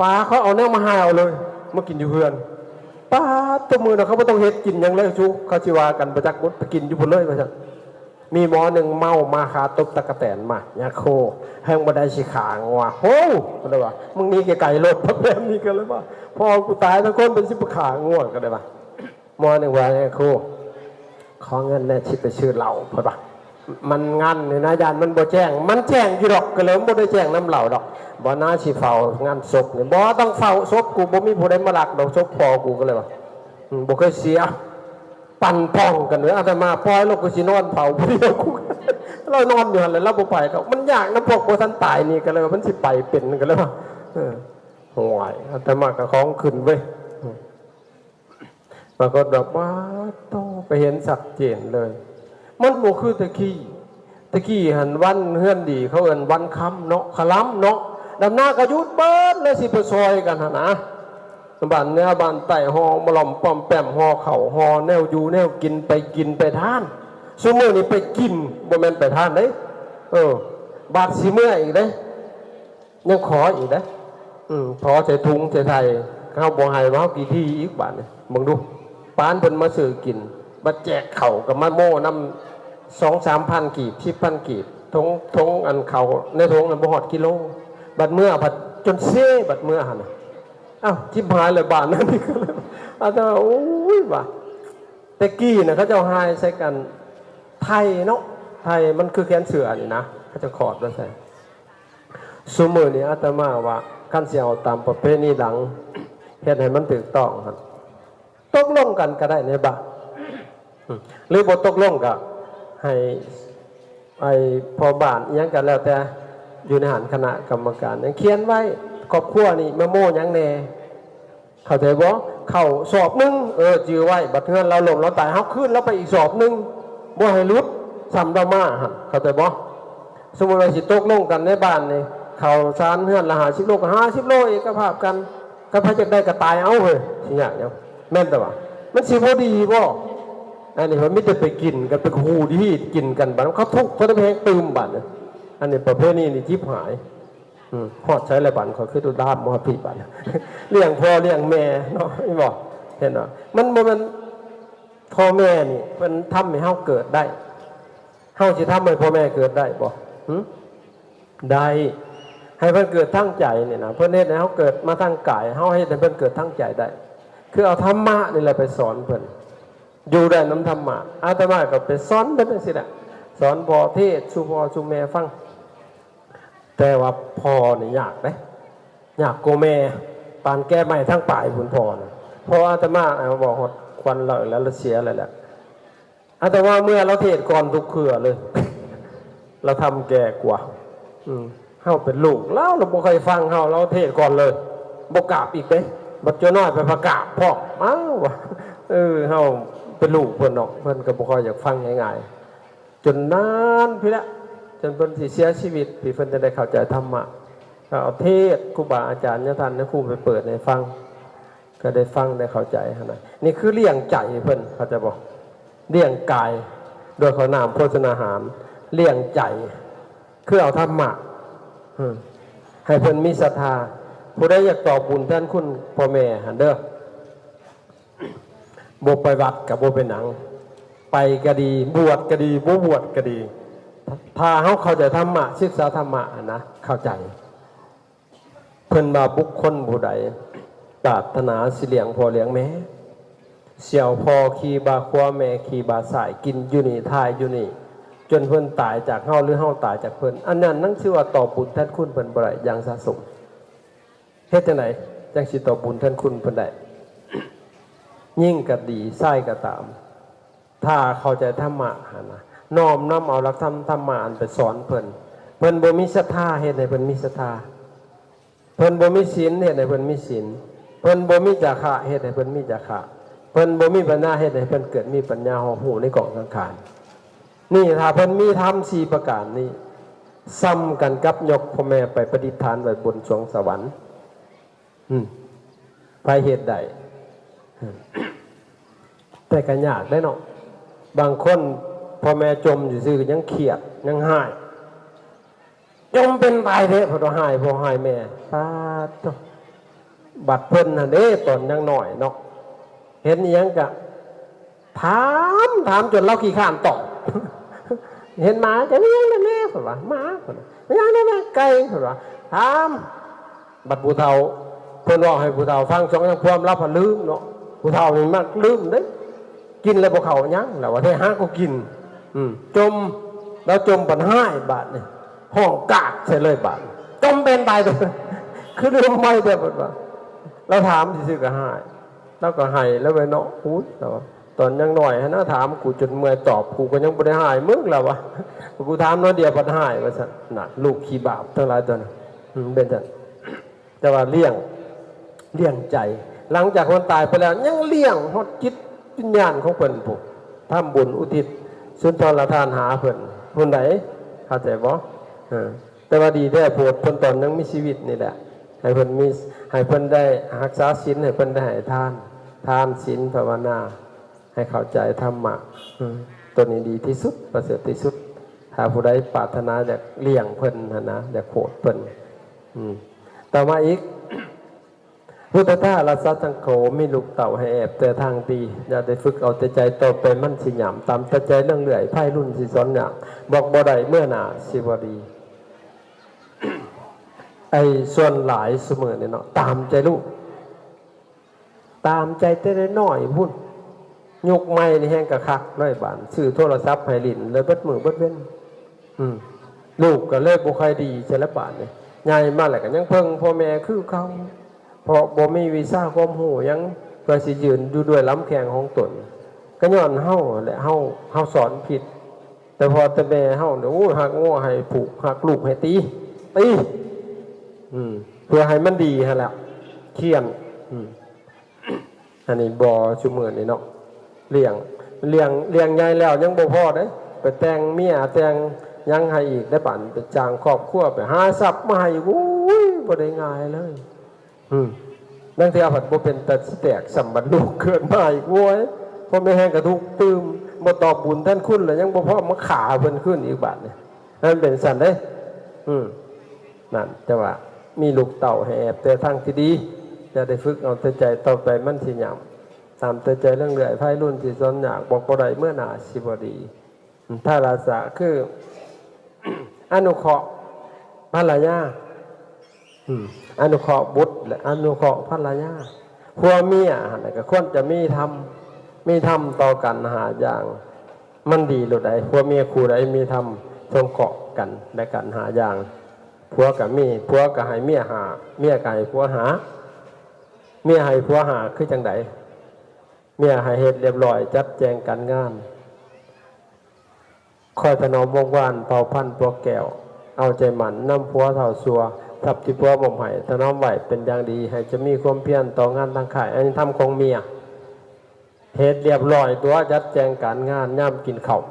ປາເຂົາເອົາແນວມາຫາເອົາເລີຍ ມາກິນຢູ່ເຮືອນ ປາດ ໂຕມື້ນະ ເຂົາບໍ່ຕ້ອງເຮັດກິນຫຍັງເລີຍ ຊຸ ເຂົາຊິວ່າກັນບໍ່ຈັກ ໄປກິນຢູ່ພຸ້ນເລີຍວ່າຊັ້ນ ມີໝໍໜຶ່ງເມົາມາຄາຕົບຕັກກະແຕນມາ ຍາໂຄ ແຮງບໍ່ໄດ້ຊິຂ້າງົວ ໂຫ ເພິ່ນວ່າ ມຶງໜີໄກໆໂລດ ແບບນີ້ກໍເລີຍວ່າ ພໍ່ກູຕາຍທັງຄົນ ເພິ່ນຊິໄປຂ້າງົວ ກໍເລີຍວ່າ ໝໍໜຶ່ງວ່າ ແມ່ຄູ ຂໍເງິນແດ່ ຊິໄປຊື້ເຫຼົ້າ ເພິ່ນວ່າ ມັນງັນນີ້ນະ ຢ້ານມັນບໍ່ແຈ້ງ ມັນແຈ້ງຢູ່ດອກ ກໍເລີຍບໍ່ໄດ້ແຈ້ງນຳເຫຼົ້າດອກ ບໍ່ນາ ຊິເຝົ້າງານສົບນີ້ ບໍ່ຕ້ອງເຝົ້າສົບ ກູບໍ່ມີຜູ້ໃດມາລັກດອກ ສົບພໍ່ກູ ກໍເລີຍວ່າ ອືມ ບໍ່ເຄີຍເສຍ ປັ່ນປ່ອງກັນເດີ ອາດຕະມາປ່ອຍແລ້ວ ກູຊິນອນເຝົ້າຜູ້ດຽວ ກູ ລາວນອນຢູ່ຫັ້ນແຫຼະ ລາວບໍ່ໄປດອກ ມັນຍາກນຳພວກບໍ່ທັນຕາຍນີ້ ກໍເລີຍວ່າ ມັນຊິໄປເປັນ ກໍເລີຍວ່າ ເອີ ໂອ້ຍ ອາດຕະມາກໍຂອງຂຶ້ນເວີຍ ປາກົດວ່າ ປາດໂທ້ ໄປເຫັນຊັດເຈນເລີຍ ມັນບໍ່ຄືແຕ່ກີ້ ແຕ່ກີ້ຫັ້ນວັນເຮືອນດີ ເຂົາເອີ້ນວັນຄຳເນາະ ຄະລຳເນາະ ດຳນາກໍຢຸດເບິດເລີຍ ຊິໄປຊ່ອຍກັນຫັ້ນນະ ບ້ານເໜືອບ້ານໃຕ້ ຫໍ່ມາຫຼອມປ້ອມແປ້ມ ຫໍ່ເຂົ້າຫໍ່ແນວຢູ່ແນວກິນ ໄປກິນໄປທານ ຊຸມື້ນີ້ໄປກິນ ບໍ່ແມ່ນໄປທານເດ້ ເອີ ບາດຊິເມືອອີກເດ້ ຍັງຂໍອີກເດ້ ອືມ ຂໍໃສ່ຖົງໃສ່ໄຖ ເຮົາບໍ່ໃຫ້ ເຮົາຂີ້ຖີ່ອີກບາດນີ້ ເບິ່ງດູ ປານເພິ່ນມາຊື້ກິນ ບັດແຈກເຂົ້າກໍມາໂມ້ນຳ ສອງສາມພັນກີບ ສິບພັນກີບ ຖົງ ຖົງອັນເຂົ້າໃນຖົງນັ້ນບໍ່ຮອດກິໂລ ບັດເມືອພັດຈົນເຊ ບັດເມືອຫັ້ນນະ ອ້າວ ຈິບຫາຍແລ້ວບາດນັ້ນ ອາດຕະມາ ໂອ້ຍ ວ່າ ແຕ່ກີ້ນະ ເຂົາເຈົ້າຫາຍໃສ່ກັນ ໄທເນາະ ໄທມັນຄືແຂນເສື້ອນີ້ນະ ເຂົາເຈົ້າຂອດມາໃສ່ ຊຸມື້ນີ້ອາດຕະມາວ່າ ຄັນຊິເອົາຕາມປະເພນີຫຼັງ ເຮັດໃຫ້ມັນຖືກຕ້ອງຫັ້ນ ຕົກລົງກັນກໍໄດ້ໃນບ້ານ ອືມ ຫຼືບໍ່ຕົກລົງກໍໃຫ້ ໃຫ້ພໍ່ບ້ານອີ່ຫຍັງກໍແລ້ວແຕ່ ຢູ່ໃນຫັ້ນຄະນະກຳມະການ ຂຽນໄວ້ ຄອບຄົວນີ້ມາໂມ້ຫຍັງແດ່ ເຂົ້າໃຈບໍ່? ເຂົ້າສອບໜຶ່ງ ເອີ ຈື່ໄວ້ ບັດເຮືອນລາວລົ້ມລາວຕາຍ ເຮົາຄືນລາວໄປອີກສອບໜຶ່ງ ບໍ່ໃຫ້ຫຼຸດ ສ່ຳລາວມາຫັ້ນ ເຂົ້າໃຈບໍ່? ສົມມຸດວ່າຊິຕົກລົງກັນໃນບ້ານນີ້ ເຂົ້າສານເຮືອນລະຫ້າສິບໂລ ກໍຫ້າສິບໂລ ເອກະພາບກັນ ຄັນໃຜຢາກໄດ້ກໍຕາຍເອົາເຮີ້ຍ ຊິຍາກຫຍັງ ແມ່ນແຕ່ວ່າ ມັນຊິບໍ່ດີບໍ່? ອັນນີ້ມັນມີແຕ່ໄປກິນກັນ ໄປຂູດຮີດກິນກັນ ບາດເຂົາທຸກ ເຂົາໄດ້ແຮງຕື່ມບາດນີ້ ອັນນີ້ປະເພນີນີ້ຈິບຫາຍ. ອືມ ຮອດໃສແລ້ວບັດ ຂ້ອຍຄືໂດດດາມມາຮອດພີ້ບັດ ລ້ຽງພໍ່ລ້ຽງແມ່ເນາະ ເຫັນບໍ່ ເຫັນບໍ່ ມັນບໍ່ແມ່ນ ພໍ່ແມ່ນີ້ເພິ່ນທຳໃຫ້ເຮົາເກີດໄດ້ ເຮົາຊິທຳໃຫ້ພໍ່ແມ່ເກີດໄດ້ບໍ່? ຫື ໄດ້ ໃຫ້ເພິ່ນເກີດທາງໃຈນີ້ນະ ເພິ່ນເຮັດໃຫ້ເຮົາເກີດມາທາງກາຍ ເຮົາເຮັດໃຫ້ເພິ່ນເກີດທາງໃຈໄດ້ ຄືເອົາທຳມະນີ້ແຫຼະໄປສອນເພິ່ນ ຢູ່ໄດ້ນຳທຳມະ ອາດຕະມາກໍໄປສອນເພິ່ນຈັ່ງຊີ້ແຫຼະ ສອນພໍ່ເທດສູ່ພໍ່ສູ່ແມ່ຟັງ ແຕ່ວ່າພໍ່ນີ້ຍາກເດ້ ຍາກກວ່າແມ່ ປານແກ້ໄມ້ທັງປາຍພຸ້ນພໍ່ນະ. ເພາະອາດຕະມາເວົ້າຮອດຄວັນລາວແລ້ວ ລາວເສຍແລ້ວແຫຼະ. ອາດຕະມາເມື່ອລາວເທດກ່ອນທຸກເທື່ອເລີຍ ລາວທຳແກ່ກວ່າ. ອືມ ເຮົາເປັນລູກລາວ ລາວບໍ່ຄ່ອຍຟັງເຮົາ ລາວເທດກ່ອນເລີຍ ບໍ່ກາບອີກເດ້. ບັດຈຸນ້ອຍໄປປະກາບພ້ອມ ອ້າວ ວ່າ ເອີ ເຮົາເປັນລູກເພິ່ນເນາະ ເພິ່ນກໍບໍ່ຄ່ອຍຢາກຟັງງ່າຍໆ. ຈົນນານພີ້ແຫຼະ ຈົນເພິ່ນຊິເສຍຊີວິດພີ້ ເພິ່ນຈຶ່ງໄດ້ເຂົ້າໃຈທຳມະ. ກໍເອົາເທດ ຄູບາອາຈານຍາທ່ານຍາຄູໄປເປີດໃຫ້ຟັງ ກໍໄດ້ຟັງໄດ້ເຂົ້າໃຈຫັ້ນນະ. ນີ້ຄືລ້ຽງໃຈເພິ່ນ ເຂົ້າໃຈບໍ່? ລ້ຽງກາຍດ້ວຍເຂົ້ານ້ຳໂພຊະນາຫານ, ລ້ຽງໃຈຄືເອົາທຳມະ ເອີ ໃຫ້ເພິ່ນມີສັດທາ. ຜູ້ໃດຢາກຕອບບຸນແທນຄຸນພໍ່ແມ່ຫັ້ນເດີ ບໍ່ໄປວັດກໍບໍ່ເປັນຫຍັງ ໄປກໍດີ ບວດກໍດີ ບໍ່ບວດກໍດີ ຖ້າເຮົາເຂົ້າໃຈທຳມະ ສຶກສາທຳມະຫັ້ນນະ ເຂົ້າໃຈ. ເພິ່ນວ່າບຸກຄົນຜູ້ໃດປາດຖະໜາຊິລ້ຽງພໍ່ລ້ຽງແມ່ ສ່ຽວພໍ່ຂີ່ບ່າຂວາ ແມ່ຂີ່ບ່າຊ້າຍ ກິນຢູ່ນີ້ ຖ່າຍຢູ່ນີ້ ຈົນເພິ່ນຕາຍຈາກເຮົາ ຫຼືເຮົາຕາຍຈາກເພິ່ນ ອັນນັ້ນຍັງຖືວ່າຕອບບຸນແທນຄຸນເພິ່ນບໍ່ໄດ້ຢ່າງສະສົມ. ເຮັດຈັ່ງໃດຈັ່ງຊິຕອບບຸນແທນຄຸນເພິ່ນໄດ້? ຍິງກໍດີ ຊາຍກໍຕາມ ຖ້າເຂົ້າໃຈທຳມະຫັ້ນນະ ນ້ອມນຳເອົາຫຼັກທຳທຳມະອັນໄປສອນເພິ່ນ, ເພິ່ນບໍ່ມີສັດທາ ເຮັດໃຫ້ເພິ່ນມີສັດທາ, ເພິ່ນບໍ່ມີສິນ ເຮັດໃຫ້ເພິ່ນມີສິນ, ເພິ່ນບໍ່ມີຈາຄະ ເຮັດໃຫ້ເພິ່ນມີຈາຄະ, ເພິ່ນບໍ່ມີປັນຍາ ເຮັດໃຫ້ເພິ່ນເກີດມີປັນຍາ ຮອບຮູ້ໃນກອງສັງຂານ. ນີ້ຖ້າເພິ່ນມີທຳສີ່ປະການນີ້ ສ່ຳກັນກັບຍົກພໍ່ແມ່ໄປປະດິດຖານໄວ້ບົນສວງສະຫວັນ. ອືມ ໃຜເຮັດໄດ້? ແຕ່ກໍຍາກເດ້ເນາະ ບາງຄົນພໍ່ແມ່ຈົ່ມຊື່ໆ ຍັງຄຽດ ຍັງຮ້າຍ ຈົ່ມເປັນຕາຍແທ້ ເພິ່ນວ່າຮ້າຍພໍ່ຮ້າຍແມ່. ປາດໂທ້ ບັດເພິ່ນຫັ້ນເດ້ ຕອນຍັງນ້ອຍເນາະ ເຫັນອີ່ຫຍັງກະ ຖາມ ຖາມຈົນລາວຂີ້ຄ້ານຕອບ. ເຫັນໝາ ຈະມີຫຍັງແນ່ ເພິ່ນວ່າ ໝາ ເພິ່ນວ່າ ມີຫຍັງແນ່ ໄກ່ ເພິ່ນວ່າ ຖາມ. ບັດຜູ້ເຖົ້າ ເພິ່ນເວົ້າໃຫ້ຜູ້ເຖົ້າຟັງ ຊ່ອງຍັງພວມ ລາວພັດລືມເນາະ. ຜູ້ເຖົ້ານີ້ມັກລືມເດ້ ກິນແລ້ວບໍ່ເຂົ້າຫຍັງ ລາວວ່າ ແທ້ຫາກໍກິນ. ອືມ ຈົ່ມ ລາວຈົ່ມບັດຮ້າຍບາດນີ້ ຮ້ອງກາກໃສ່ເລີຍບາດ ຈົ່ມເປັນຕາຍ ຄືລືມໄວແທ້ ເພິ່ນວ່າ. ລາວຖາມຊື່ໆ ກໍຮ້າຍ ລາວກໍໄຫ້ແລ້ວເວີຍເນາະ. ໂອ້ຍ ລາວວ່າ ຕອນຍັງນ້ອຍຫັ້ນນະ ຖາມກູຈົນເມື່ອຍຕອບ ກູກໍຍັງບໍ່ໄດ້ຮ້າຍມຶງ ລາວວ່າ ກູຖາມໜ້ອຍດຽວພັດຮ້າຍ ວ່າຊັ້ນນະ. ລູກຂີ້ບາບທັງຫຼາຍຕົວນັ້ນ ອືມ ເປັນຊັ້ນ. ແຕ່ວ່າລ້ຽງ ລ້ຽງໃຈ ຫຼັງຈາກຄົນຕາຍໄປແລ້ວ ຍັງລ້ຽງຮອດຈິດວິນຍານຂອງເພິ່ນພຸ້ນ ທຳບຸນອຸທິດສຸນທອນລະທານຫາເພິ່ນ ຜູ້ໃດ ເຂົ້າໃຈບໍ່? ເອີ ແຕ່ວ່າດີແທ້ໂພດ ເພິ່ນຕອນຍັງມີຊີວິດນີ້ແຫຼະ ໃຫ້ເພິ່ນມີ ໃຫ້ເພິ່ນໄດ້ຮັກສາສິນ ໃຫ້ເພິ່ນໄດ້ໃຫ້ທານ ທານ ສິນ ພາວະນາ ໃຫ້ເຂົ້າໃຈທຳມະ. ເອີ ໂຕນີ້ດີທີ່ສຸດ ປະເສີດທີ່ສຸດ. ຖ້າຜູ້ໃດປາດຖະໜາຢາກລ້ຽງເພິ່ນຫັ້ນນະ ຢາກໂພດເພິ່ນ. ອືມ ຕໍ່ມາອີກ ພຸດທະທາດ ລັດສະ ສັງໂຄ ມີລູກເຕົ້າໃຫ້ແອບແຕ່ທາງດີ ຢ່າໄດ້ຝຶກເອົາແຕ່ໃຈ ຕໍ່ໄປມັນຊິຫຍາມ ຕາມແຕ່ໃຈເລື່ອງເລື່ອຍ ພາຍລຸນຊິສອນຍາກ ບອກບໍ່ໄດ້ເມື່ອໜ້າຊິບໍ່ດີ. ໄອ້ສ່ວນຫຼາຍຊຸມື້ນີ້ເນາະ ຕາມໃຈລູກ ຕາມໃຈແຕ່ນ້ອຍໆ ພຸ້ນ. ຍຸກໃໝ່ນີ້ແຮ່ງກະຄັກເລີຍບາດ ຊື້ໂທລະສັບໃຫ້ຫຼິ້ນເລີຍເບິດມື້ເບິດເວັນ. ອືມ ລູກກໍເລີຍບໍ່ຄ່ອຍດີໃສ່ລະບາດນີ້ ໃຫຍ່ມາແລ້ວກໍຍັງເພິ່ງພໍ່ແມ່ຄືເກົ່າ ເພາະບໍ່ມີວິຊາຄວາມຮູ້ຫຍັງ ເພື່ອຊິຢືນຢູ່ດ້ວຍລຳແຂ້ງຂອງຕົນ. ກໍຍ້ອນເຮົາແຫຼະ ເຮົາ ເຮົາສອນຜິດ. ແຕ່ພໍ່ແຕ່ແມ່ເຮົານີ້ ໂອ້ຍ ຮັກງົວໃຫ້ຜູກ ຮັກລູກໃຫ້ຕີ ຕີ ອືມ ເພື່ອໃຫ້ມັນດີຫັ້ນແຫຼະ ຂຽນ. ອືມ ອັນນີ້ບໍ່ ຊຸມື້ນີ້ເນາະ ລ້ຽງ ລ້ຽງ ລ້ຽງໃຫຍ່ແລ້ວຍັງບໍ່ພໍເດ້ ໄປແຕ່ງເມຍແຕ່ງຫຍັງໃຫ້ອີກໄດ້ ບາດໄປສ້າງຄອບຄົວ ໄປຫາຊັບມາໃຫ້ອີກ ໂອ້ຍ ບໍ່ໄດ້ງ່າຍເລີຍ. ອືມ ລາງເທື່ອພັດບໍ່ເປັນຕາຊິແຕກຊ້ຳ ບັດລູກເກີດມາອີກ ໂອ້ຍ ພໍ່ແມ່ແຮ່ງກະທຸກຕື່ມ ບໍ່ຕອບບຸນແທນຄຸນ ແລ້ວຍັງບໍ່ພໍມາຂ້າເພິ່ນຄືນອີກບາດນີ້ ມັນເປັນຊັ້ນເດ້. ອືມ ນັ້ນ ແຕ່ວ່າມີລູກເຕົ້າໃຫ້ແອບແຕ່ທາງທີ່ດີ ຢ່າໄດ້ຝຶກເອົາແຕ່ໃຈ ຕໍ່ໄປມັນຊິຫຍາມ ຕາມແຕ່ໃຈເລື່ອງເລື່ອຍ ພາຍລຸນຊິສອນຍາກ ບອກບໍ່ໄດ້ເມື່ອໜ້າຊິບໍ່ດີ. ອືມ ທາລະສະ ຄື ອະນຸເຄາະພັນລະຍາ ອືມ ອະນຸເຄາະບຸດ ແລະ ອະນຸເຄາະພັນລະຍາ. ຜົວເມຍຫັ້ນນະ ກໍຄວນຈະມີທຳ ມີທຳຕໍ່ກັນຫ້າຢ່າງ ມັນດີໂລດໃດ໋. ຜົວເມຍຄູ່ໃດມີທຳ ສົງເຄາະກັນແລະກັນຫ້າຢ່າງ ຜົວກໍມີ ຜົວກໍໃຫ້ເມຍຫ້າ ເມຍກໍໃຫ້ຜົວຫ້າ ເມຍໃຫ້ຜົວຫ້າຄືຈັ່ງໃດ? ເມຍໃຫ້ເຮັດລຽບລ້ອຍ ຈັດແຈງການງານ ຄອຍຖະໜອມວົງວານເຜົ່າພັນຜົວແກ້ວ ເອົາໃຈໝັ້ນນຳຜົວເທົ່າຊົ່ວ ຊັບທີ່ຜົວມອບໃຫ້ ຖະໜອມໄວ້ເປັນຢ່າງດີ ໃຫ້ຈະມີຄວາມພຽນຕໍ່ງານທາງຄ້າຍ ອັນນີ້ທຳຂອງເມຍ. ເຮັດລຽບລ້ອຍຕົວະ ຈັດແຈງການງານຍາມກິນເຂົ້າ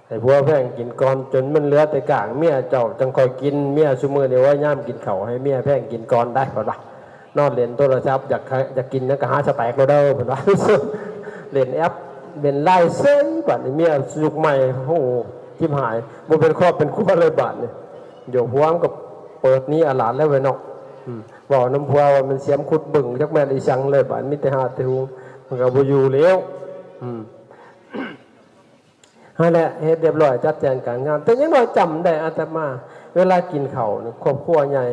ໃຫ້ຜົວແພງກິນກ່ອນ ຈົນມັນເຫຼືອແຕ່ກ້າງ ເມຍເຈົ້າຈັ່ງຄ່ອຍກິນ. ເມຍຊຸມື້ນີ້ ໂອ້ຍ ຍາມກິນເຂົ້າໃຫ້ເມຍແພງກິນກ່ອນໄດ໋ ເພິ່ນວ່າ. ນອນຫຼິ້ນໂທລະສັບ ຢາກ ຢາກກິນຫຍັງກໍຫາສະແຕັກໂລດເດີ ເພິ່ນວ່າ. ຫຼິ້ນແອັບ ຫຼິ້ນລາຍເສີຍ ບາດນີ້ເມຍຍຸກໃໝ່ ໂອ້ ຈິບຫາຍ ບໍ່ເປັນຄອບເປັນຄົວເລີຍບາດນີ້. ດຽວຜົວມັນກໍເປີດໜີອາຫຼາດແລ້ວເວີຍເນາະ. ອືມ ເວົ້ານຳຜົວວ່າແມ່ນສຽມຂຸດບຶ້ງ ຈັກແມ່ນອີ່ຫຍັງເລີຍບາດ ມີແຕ່ຫາແຕ່ຫຸງ ມັນກໍບໍ່ຢູ່ແລ້ວ. ອືມ ຫັ້ນແຫຼະ ເຮັດລຽບລ້ອຍ ຈັດແຈງການງານ. ແຕ່ຢ່າງໜ້ອຍຈຳໄດ້ ອາດຕະມາ ເວລາກິນເຂົ້ານີ້ ຄອບຄົວໃຫຍ່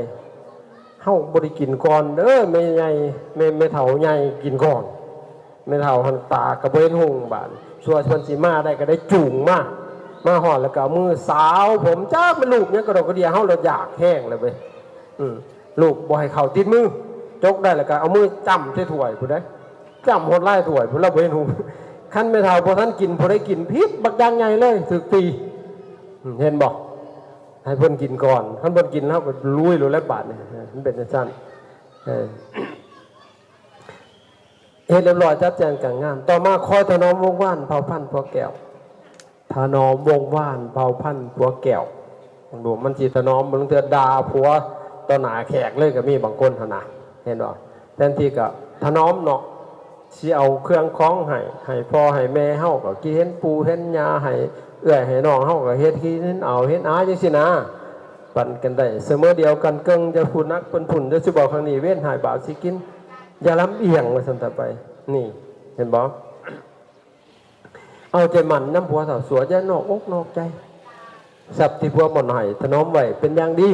ເຮົາບໍ່ໄດ້ກິນກ່ອນເດີ ແມ່ໃຫຍ່ ແມ່ ແມ່ເຖົ້າໃຫຍ່ກິນກ່ອນ. ແມ່ເຖົ້າຫັ້ນຕາກໍບໍ່ເຫັນຮຸ່ງບາດ ຊົ່ວເພິ່ນຊິມາໄດ້ກໍໄດ້ຈູງມາ ມາຮອດແລ້ວກໍເອົາມືສາວຜົມ ຈັກແມ່ນລູກຫຍັງກະດອກກະເດຍ ເຮົາລະຢາກແຮງແລ້ວເວີຍ. ອືມ ລູກບໍ່ໃຫ້ເຂົ້າຕິດມື ຈົກໄດ້ແລ້ວກໍເອົາມືຈ້ຳໃສ່ຖ້ວຍພຸ້ນເດ້ ຈ້ຳຮອດລາຍຖ້ວຍພຸ້ນ ລະບໍ່ເຫັນຮຸ່ງ. ຄັນແມ່ເຖົ້າບໍ່ທັນກິນ ຜູ້ໃດກິນຜິດບັກຢ່າງໃຫຍ່ເລີຍ ຖືກຕີ. ອືມ ເຫັນບໍ່? ໃຫ້ເພິ່ນກິນກ່ອນ ຄັນເພິ່ນກິນ ເຮົາກໍລຸຍໂລດແຫຼະບາດນີ້. ເອີ ມັນເປັນຈັ່ງຊັ້ນ. ເອີ ເຮັດລຽບລ້ອຍ ຈັດແຈງການງານ. ຕໍ່ມາ ຄອຍຖະໜອມວົງວານເຜົ່າພັນຜົວແກ້ວ ຖະໜອມວົງວານເຜົ່າພັນຜົວແກ້ວ. ເບິ່ງດູ ມັນຊິຖະໜອມ ບາງເທື່ອດ່າຜົວຕໍ່ໜ້າແຂກເລີຍກໍມີບາງຄົນຫັ້ນນະ ເຫັນບໍ່? ແທນທີ່ກໍຖະໜອມເນາະ ຊິເອົາເຄື່ອງຂອງໃຫ້ ໃຫ້ພໍ່ໃຫ້ແມ່ເຮົາກໍກິນ ເຫັນປູ່ເຫັນຍ່າ ໃຫ້ເອື້ອຍໃຫ້ນ້ອງເຮົາກໍເຮັດກິນ ເຮັດເອົາເຮັດອາ ຈັ່ງຊີ້ນະ ປັນກັນໄດ້ສະເໝີດຽວກັນເກິ່ງ. ຢ່າຜູ້ໜັກເປັນຜຸ່ນ ຢ່າຊິເວົ້າຂ້າງນີ້ເວນຮ້າຍບາບຊິກິນ ຢ່າລຳອຽງ ວ່າຊັ້ນຕະໄປ. ນີ້ ເຫັນບໍ່? ເອົາໃຈໝັ້ນນຳຜົວເຖົ້າຊົ່ວ ຢ່ານອກອົກນອກໃຈ. ຊັບທີ່ຜົວໝົນໃຫ້ ຖະໜອມໄວ້ເປັນຢ່າງດີ.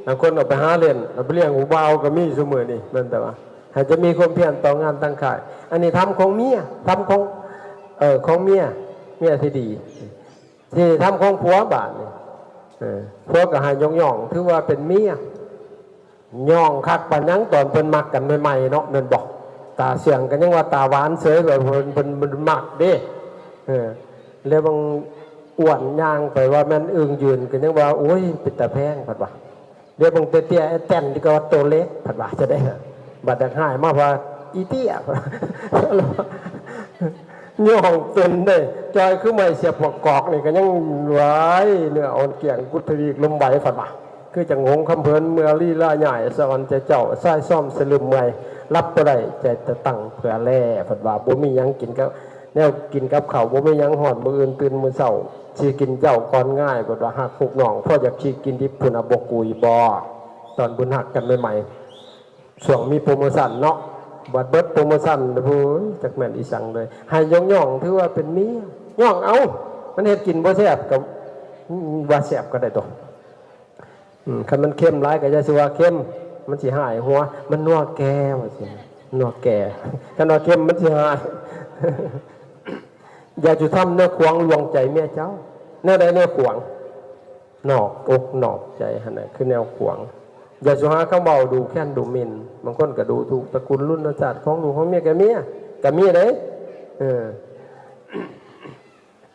ບາງຄົນເອົາໄປຫາຫຼິ້ນ ເອົາໄປລ້ຽງຜູ້ບ່າວກໍມີຊຸມື້ນີ້ ແມ່ນແຕ່ວ່າໃຫ້ຈະມີຄວາມພຽນຕໍ່ງານທາງຄ້າຍ. ອັນນີ້ທຳຂອງເມຍ ທຳຂອງ ເອີ ຂອງເມຍ ເມຍທີ່ດີ. ທີ່ທຳຂອງຜົວບາດນີ້ ເອີ ຜົວກໍໃຫ້ຍົກຍ້ອງ ຖືວ່າເປັນເມຍ. ຍ້ອງຄັກປານຫຍັງ ຕອນເພິ່ນມັກກັນໃໝ່ໆເນາະ ແມ່ນບໍ່? ຕາເຊື່ອງກໍຍັງວ່າຕາຫວານເສີຍ ວ່າເພິ່ນ ເພິ່ນ ເພິ່ນມັກເດ້. ເອີ ແລ້ວບາງອ້ວນຍ່າງໄປວ່າແມ່ນເອີ່ງຢືນ ກໍຍັງວ່າ ໂອ້ຍ ເປັນຕາແພງ ເພິ່ນວ່າ. ແລ້ວບາງເຕ້ຍໆ ແອດແຕນ ທີ່ກໍວ່າໂຕເລັກ ເພິ່ນວ່າຈະໄດ້. ບັດຢາກຮ້າຍມາວ່າອີເຕ້ຍ ຍ້ອງເປັນເດ້. ຈ່ອຍຄືໄມ້ສຽບປະກອກນີ້ກໍຍັງ ຫວາຍ ເນື້ອອ່ອນກ້ຽງ ກຸດທະວີກ ລົມໄຫວ ເພິ່ນວ່າ. ຄືຈັ່ງຫົງຄຳເພີນເມື່ອລີລາຍ້າຍ ສະອອນໃຈເຈົ້າ ຊາຍຊອມສະລຶມເມື່ອຍ ຫຼັບບໍ່ໄດ້ໃຈຕະຕັ້ງເພື່ອແລ ເພິ່ນວ່າ. ບໍ່ມີຫຍັງກິນກັບ ແນວກິນກັບເຂົ້າ ບໍ່ມີຫຍັງ ຮອດມື້ອື່ນຕື່ນມື້ເຊົ້າ ຊິກິນເຈົ້າກ່ອນງ່າຍ ເພິ່ນວ່າ. ຮັກລູກນ້ອງ ພໍຢາກຊິກິນດິບພຸ້ນນະ ບໍ່ກຸຍບໍ່ ຕອນບຸນຮັກກັນໃໝ່ໆ ຊ່ວງມີໂປຣໂມຊັນເນາະ. ບັດເບິດໂປຣໂມຊັນ ໂອ້ຍ ຈັກແມ່ນອີສັງເລີຍ. ໃຫ້ຍ້ອງໆ ຖືວ່າເປັນເມຍ ຍ້ອງເອົາ. ມັນເຮັດກິນບໍ່ແຊບກໍ ອືມ ວ່າແຊບກໍໄດ້ຕົວະ. ອືມ ຄັນມັນເຄັມຫຼາຍກໍຢ່າຊິວ່າເຄັມ ມັນຊິຮ້າຍຫົວ. ມັນນົວແກ່ ວ່າຊີ້ ນົວແກ່. ຄັນວ່າເຄັມມັນຊິຮ້າຍ. ຢ່າຈຸທຳແນວຂວາງລວງໃຈເມຍເຈົ້າ. ແນວໃດແນວຂວາງ? ນອກອົກນອກໃຈຫັ້ນນະ ຄືແນວຂວາງ. ຢ່າສູ່ຫາຄຳເວົ້າດຸແຄ້ນດຸໝິ່ນ. ບາງຄົນກໍດຸຖືກຕະກຸນລຸນນະຊາດຂອງລູກຂອງເມຍ ກໍເມຍ ກໍມີເດ້. ເອີ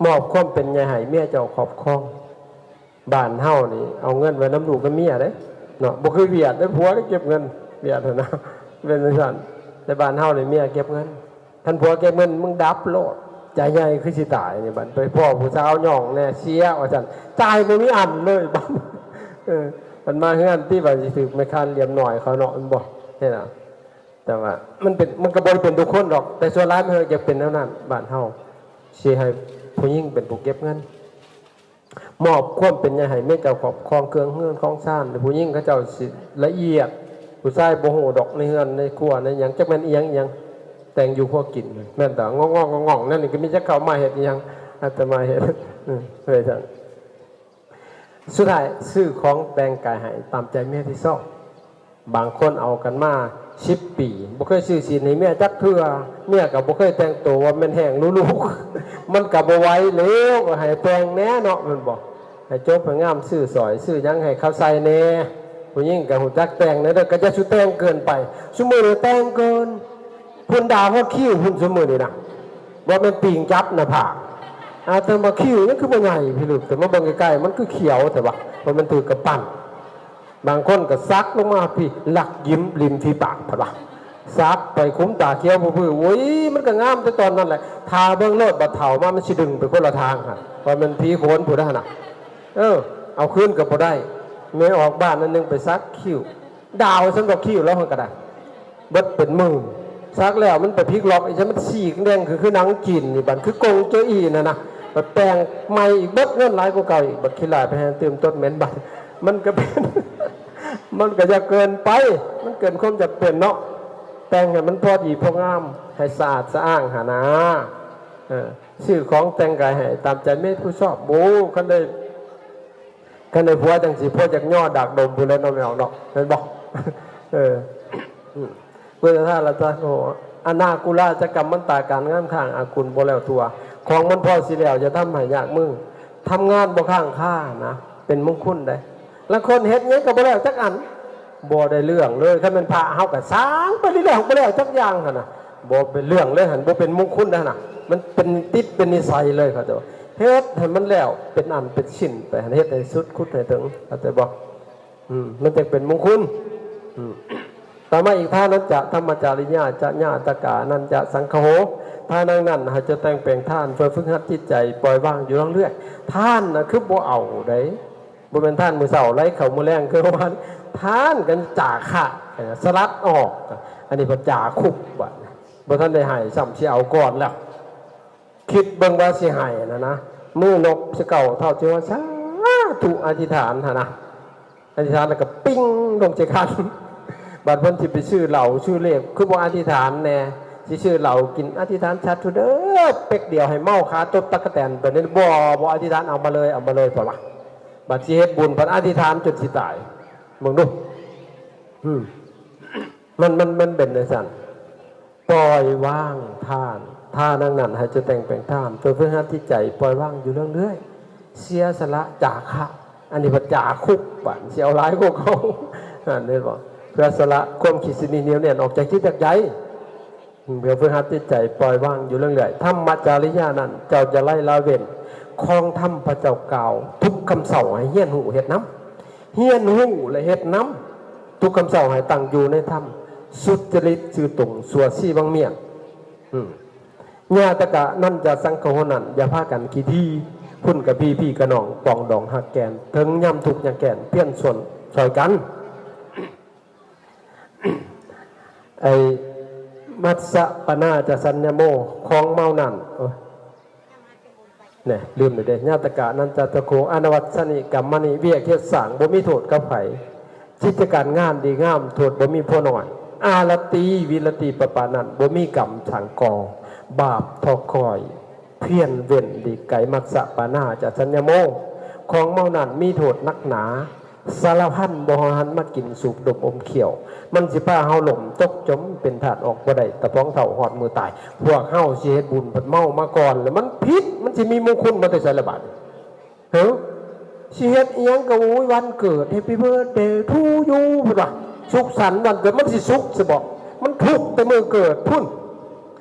ມອບຄວາມເປັນໃຫຍ່ໃຫ້ເມຍເຈົ້າຄອບຄອງ. ບ້ານເຮົານີ້ເອົາເງິນໄວ້ນຳລູກນຳເມຍເດ້ເນາະ ບໍ່ຄືຫວຽດເດ້. ຜົວໄດ້ເກັບເງິນຫວຽດຫັ້ນນະ ເປັນຈັ່ງຊັ້ນ. ແຕ່ບ້ານເຮົານີ້ເມຍເກັບເງິນ. ຄັນຜົວເກັບເງິນ ມຶງດັບໂລດ ໃຈໃຫຍ່ຄືຊິຕາຍນີ້. ບັດໄປພໍ້ຜູ້ສາວຍ້ອງແດ່ເສຍວ່າຊັ້ນ ຈ່າຍບໍ່ມີອັນເລີຍບັດ. ເອີ ມັນມາເຮືອນຕິ ວ່າຊິຖືກແມ່ຄ້າຫຼຽມໜ້ອຍເຂົາເນາະ ແມ່ນບໍ່? ເຫັນລະ ແຕ່ວ່າມັນເປັນ ມັນກໍບໍ່ໄດ້ເປັນທຸກຄົນດອກ ແຕ່ສ່ວນຫຼາຍມັນຈະເປັນແນວນັ້ນ. ບ້ານເຮົາຊິໃຫ້ຜູ້ຍິງເປັນຜູ້ເກັບເງິນ. ມອບຄວາມເປັນໃຫຍ່ໃຫ້ເມຍເຈົ້າຄອບຄອງເຄື່ອງເຮືອນຂອງຊານ. ຜູ້ຍິງເຂົາເຈົ້າຊິລະອຽດ ຜູ້ຊາຍບໍ່ຮູ້ດອກ ໃນເຮືອນໃນຄົວໃນຫຍັງ ຈັກແມ່ນອີ່ຫຍັງອີ່ຫຍັງ ແຕ່ງຢູ່ຄົວກິນ ແມ່ນແຕ່ງອກໆ ແນວນີ້ກໍມີ ຈັກເຂົ້າມາເຮັດອີ່ຫຍັງ ອາດຕະມາເຮັດ ເອີ ເລີຍຊັ້ນ. ສຸດທ້າຍ ຊື້ຂອງແຕ່ງກາຍໃຫ້ຕາມໃຈເມຍທີ່ຊອບ. ບາງຄົນເອົາກັນມາສິບປີ ບໍ່ເຄີຍຊື້ສີນໃຫ້ເມຍຈັກເທື່ອ. ເມຍກໍບໍ່ເຄີຍແຕ່ງໂຕ ວ່າແມ່ນແຫ້ງລູກ ມັນກໍບໍ່ໄຫວແລ້ວ ກໍໃຫ້ແຕ່ງແດ່ເນາະ ແມ່ນບໍ່? ໃຫ້ຈົບໃຫ້ງາມ ຊື້ສ້ອຍຊື້ຫຍັງໃຫ້ເຂົາໃສ່ແດ່. ຜູ້ຍິງກໍຮູ້ຈັກແຕ່ງແດ່ເດີ ກໍຢ່າສູ່ແຕ່ງເກີນໄປ. ຊຸມື້ນີ້ແຕ່ງເກີນ ພຸ້ນ ດ່າຮອດຄິ້ວພຸ້ນ ຊຸມື້ນີ້ນະ ບໍ່ແມ່ນປີງຈັບໜ້າຜາກ. ອາ ແຕ່ວ່າຄິ້ວຍັງຄືບໍ່ໃຫຍ່ພິລຶກ ແຕ່ມາເບິ່ງໃກ້ໆ ມັນຄືຂຽວແທ້ວະ ບໍ່ແມ່ນຖືກກຳປັ້ນ. ບາງຄົນກໍສັກລົງມາພີ້ ຫຼັກຍິມລິມຝີປາກ ເພິ່ນວ່າ ສັກໄປຄຸມຕາຂຽວຜື່ໆ. ໂອ້ຍ ມັນກໍງາມແຕ່ຕອນນັ້ນແຫຼະ ຖ້າເບິ່ງໂລດ ບັດເຖົ້າມາມັນຊິດຶງໄປຄົນລະທາງຫັ້ນ ວ່າແມ່ນຜີໂຂນຜູ້ໃດຫັ້ນນະ. ເອີ ເອົາຄືນກໍບໍ່ໄດ້ ແມ່ອອກບ້ານອັນໜຶ່ງໄປສັກຄິ້ວ ດາວຊັ້ນດອກຄິ້ວລາວຫັ້ນກໍໄດ້ ເບິດເປັນໝື່ນ. ສັກແລ້ວມັນໄປພິກລັອກອີກ ມັນສີກແດງຄື ຄືໜັງຈີນນີ້ ບັດຄືກົງເຈີອີ່ຫັ້ນນະ ບັດແປງໃໝ່ອີກ ເບິດເງິນຫຼາຍກວ່າເກົ່າອີກ ບັດຂີ້ຫຼ້າຍໄປໃຫ້ຕື່ມຕົດເໝັນ ບັດມັນກໍເປັນ ມັນກໍຢ່າເກີນໄປ ມັນເກີນຄວາມຈຳເປັນເນາະ. ແຕ່ງໃຫ້ມັນພໍດີພໍງາມ ໃຫ້ສະອາດສະອ້າງຫັ້ນນາ. ເອີ ຊື້ຂອງແຕ່ງກາຍໃຫ້ຕາມໃຈເມດຜູ້ຊອບ. ໂອ້ ຄັນໄດ້ ຄັນໄດ້ຜົວຈັ່ງຊີ້ ພວກຈັກຍໍດາກດົມພຸ້ນແຫຼະເນາະ ແມ່ອອກເນາະ ແມ່ນບໍ່? ເອີ ອືມ ພຸດທະທາດລະຈັກ ໂອ ອະນາກຸລາ ຈັກກຳມັນຕາ ການງານຄ້າອາກຸນບໍ່ແລ້ວທົ່ວ ຂອງມັນພໍຊິແລ້ວ ຢ່າທຳໃຫ້ຍາກມື ທຳງານບໍ່ຄ້າງຄານະ ເປັນມົງຄຸນເດ້. ລາງຄົນເຮັດຫຍັງກໍບໍ່ແລ້ວຈັກອັນ ບໍ່ໄດ້ເລື່ອງເລີຍ. ຄັນແມ່ນພະເຮົາກໍສ້າງໄປເລື້ອຍໆ ບໍ່ແລ້ວຈັກຢ່າງຫັ້ນນະ ບໍ່ເປັນເລື່ອງເລີຍຫັ້ນ ບໍ່ເປັນມົງຄຸນເດ້ຫັ້ນນະ ມັນເປັນຕິດເປັນນິໄສເລີຍ. ເຂົາເຈົ້າເຮັດໃຫ້ມັນແລ້ວເປັນອັນເປັນຊິ້ນໄປ ເຮັດໃຫ້ສຸດຂຸດໃຫ້ເຖິງ ເຂົ້າໃຈບໍ່? ອືມ ມັນຈຶ່ງເປັນມົງຄຸນ. ອືມ ຕໍ່ມາອີກ ທານັນຈະ ທຳມະຈາລິຍາ ຈະຍາຕະກາ ອະນັນຈະ ສັງຄະໂຫ ທານນັ້ນໃຫ້ເຈົ້າແຕ່ງແປງທານ ເພື່ອຝຶກຫັດຈິດໃຈປ່ອຍວາງຢູ່ເລື້ອງເລື້ອຍ. ທານນະຄືບໍ່ເອົາໃດ ບໍ່ແມ່ນທານມື້ເຊົ້າ ໄລ່ເຂົ້າມື້ແລງຄືວານ. ທານກັນຈາຄະ ສະຫຼັດອອກ ອັນນີ້ພັດຈາຄຸບ ບາດນີ້ບໍ່ທັນໄດ້ໃຫ້ຊ້ຳ ຊິເອົາກ່ອນແລ້ວ. ຄິດເບິ່ງວ່າຊິໃຫ້ນະນະ ມືນົບຊິເກົ້າເທົ່າ ຊິວ່າສາທຸ ອະທິຖານຫັ້ນນະ ອະທິຖານແລ້ວກໍປິ້ງລົງໃສ່ຂັນ. ບາດເພິ່ນຊິໄປຊື້ເຫຼົ້າຊື້ເລກ ຄືບໍ່ອະທິຖານແດ່ ຊິຊື້ເຫຼົ້າກິນ ອະທິຖານສາທຸເດີ ເປັກດຽວໃຫ້ເມົາຄາຕົບຕັກກະແຕນໄປນີ້ ບໍ່ ບໍ່ອະທິຖານ ເອົາມາເລີຍ ເອົາມາເລີຍ ເພິ່ນວ່າ. ບາດຊິເຮັດບຸນ ເພິ່ນອະທິຖານຈົນຊິຕາຍ ເບິ່ງດູ. ອືມ ມັນ ມັນ ມັນເປັນຈັ່ງຊັ້ນ. ປ່ອຍວາງທານ ທານນັ້ນໃຫ້ເຈົ້າແຕ່ງແປງທານ ເພື່ອຝຶກຫັດຈິດໃຈປ່ອຍວາງຢູ່ເລື້ອງເລື້ອຍ ເສຍສະຫຼະຈາຄະ ອັນນີ້ພັດຈາຄຸບ ບາດຊິເອົາຫຼາຍກວ່າເກົ່າ ເຫັນບໍ່? ເພື່ອສະຫຼະຄວາມຄິດຊະນິດໜຽວແໜ້ນອອກຈາກຈິດຈາກໃຈ ເພື່ອຝຶກຫັດຈິດໃຈປ່ອຍວາງຢູ່ເລື້ອງເລື້ອຍ. ທຳມະຈາລິຍານັ້ນ ເຈົ້າຈະໄລ່ລະເວັ້ນຂອງທຳພະເຈົ້າກ່າວ ທຸກຄຳເຊົ້າໃຫ້ຮຽນຮູ້ເຮັດນຳ ຮຽນຮູ້ ແລະ ເຮັດນຳ ທຸກຄຳເຊົ້າໃຫ້ຕັ້ງຢູ່ໃນທຳ ສຸດຈະລິດຊື່ຕົງ ຊົ່ວຊີວັງວຽນ. ອືມ ຍາຕະກະນັນຈະສັງຄະໂຫ ນັ້ນ ຢ່າພາກັນຂີ້ຖີ່ ພຸ້ນກະພີ່ ພີ່ກະນ້ອງ ປອງດອງຮັກແກ່ນ ເຖິງຍາມທຸກຍາມແຄ້ນ ພຽນຊ່ວຍຊ່ອຍກັນ. ໄອ້ ມັດສະປະນາຈະສັນຍະໂມ ຂອງເມົານັ້ນ ໂອ້ຍ ແນ່ ລືມແລ້ວເດ້ ຍາຕະກະນັນຈະໂຕໂຄ ອານະວັດຊະນິກຳມະນິ ວຽກເຮັດສ້າງບໍ່ມີໂທດກັບໃຜ ກິດຈະການງານດີງາມ ໂທດບໍ່ມີຜົວນ້ອຍ ອາລະຕີວິລະຕີປະປານັ້ນ ບໍ່ມີກຳສັງກໍ່ ບາບເທາະຄ່ອຍ ພຽນເວັ້ນຫຼີກໄກ ມັດສະປະນາຈະສັນຍະໂມ ຂອງເມົານັ້ນມີໂທດໜັກໜາ ສາລະພັນບໍ່ຫັນມາກິນສູບດົມອົມຂ້ຽວ ມັນຊິພາເຮົາລົ້ມຕົກຈົມເປັນທາດອອກບໍ່ໄດ້ ຕະພອງເຖົ້າຮອດມື້ຕາຍ. ພວກເຮົາຊິເຮັດບຸນພັດເມົາມາກ່ອນ ແລ້ວມັນຜິດ ມັນຊິມີມຸງຄຸນມາແຕ່ໃສລະບາດນີ້? ເອີ ຊິເຮັດອີ່ຫຍັງກໍ ໂອ້ຍ ວັນເກີດ Happy birthday to you ພຸ້ນວ່າ ສຸກສັນວັນເກີດ ມັນຊິສຸກຊະບໍ? ມັນທຸກແຕ່ມື້ເກີດພຸ້ນ.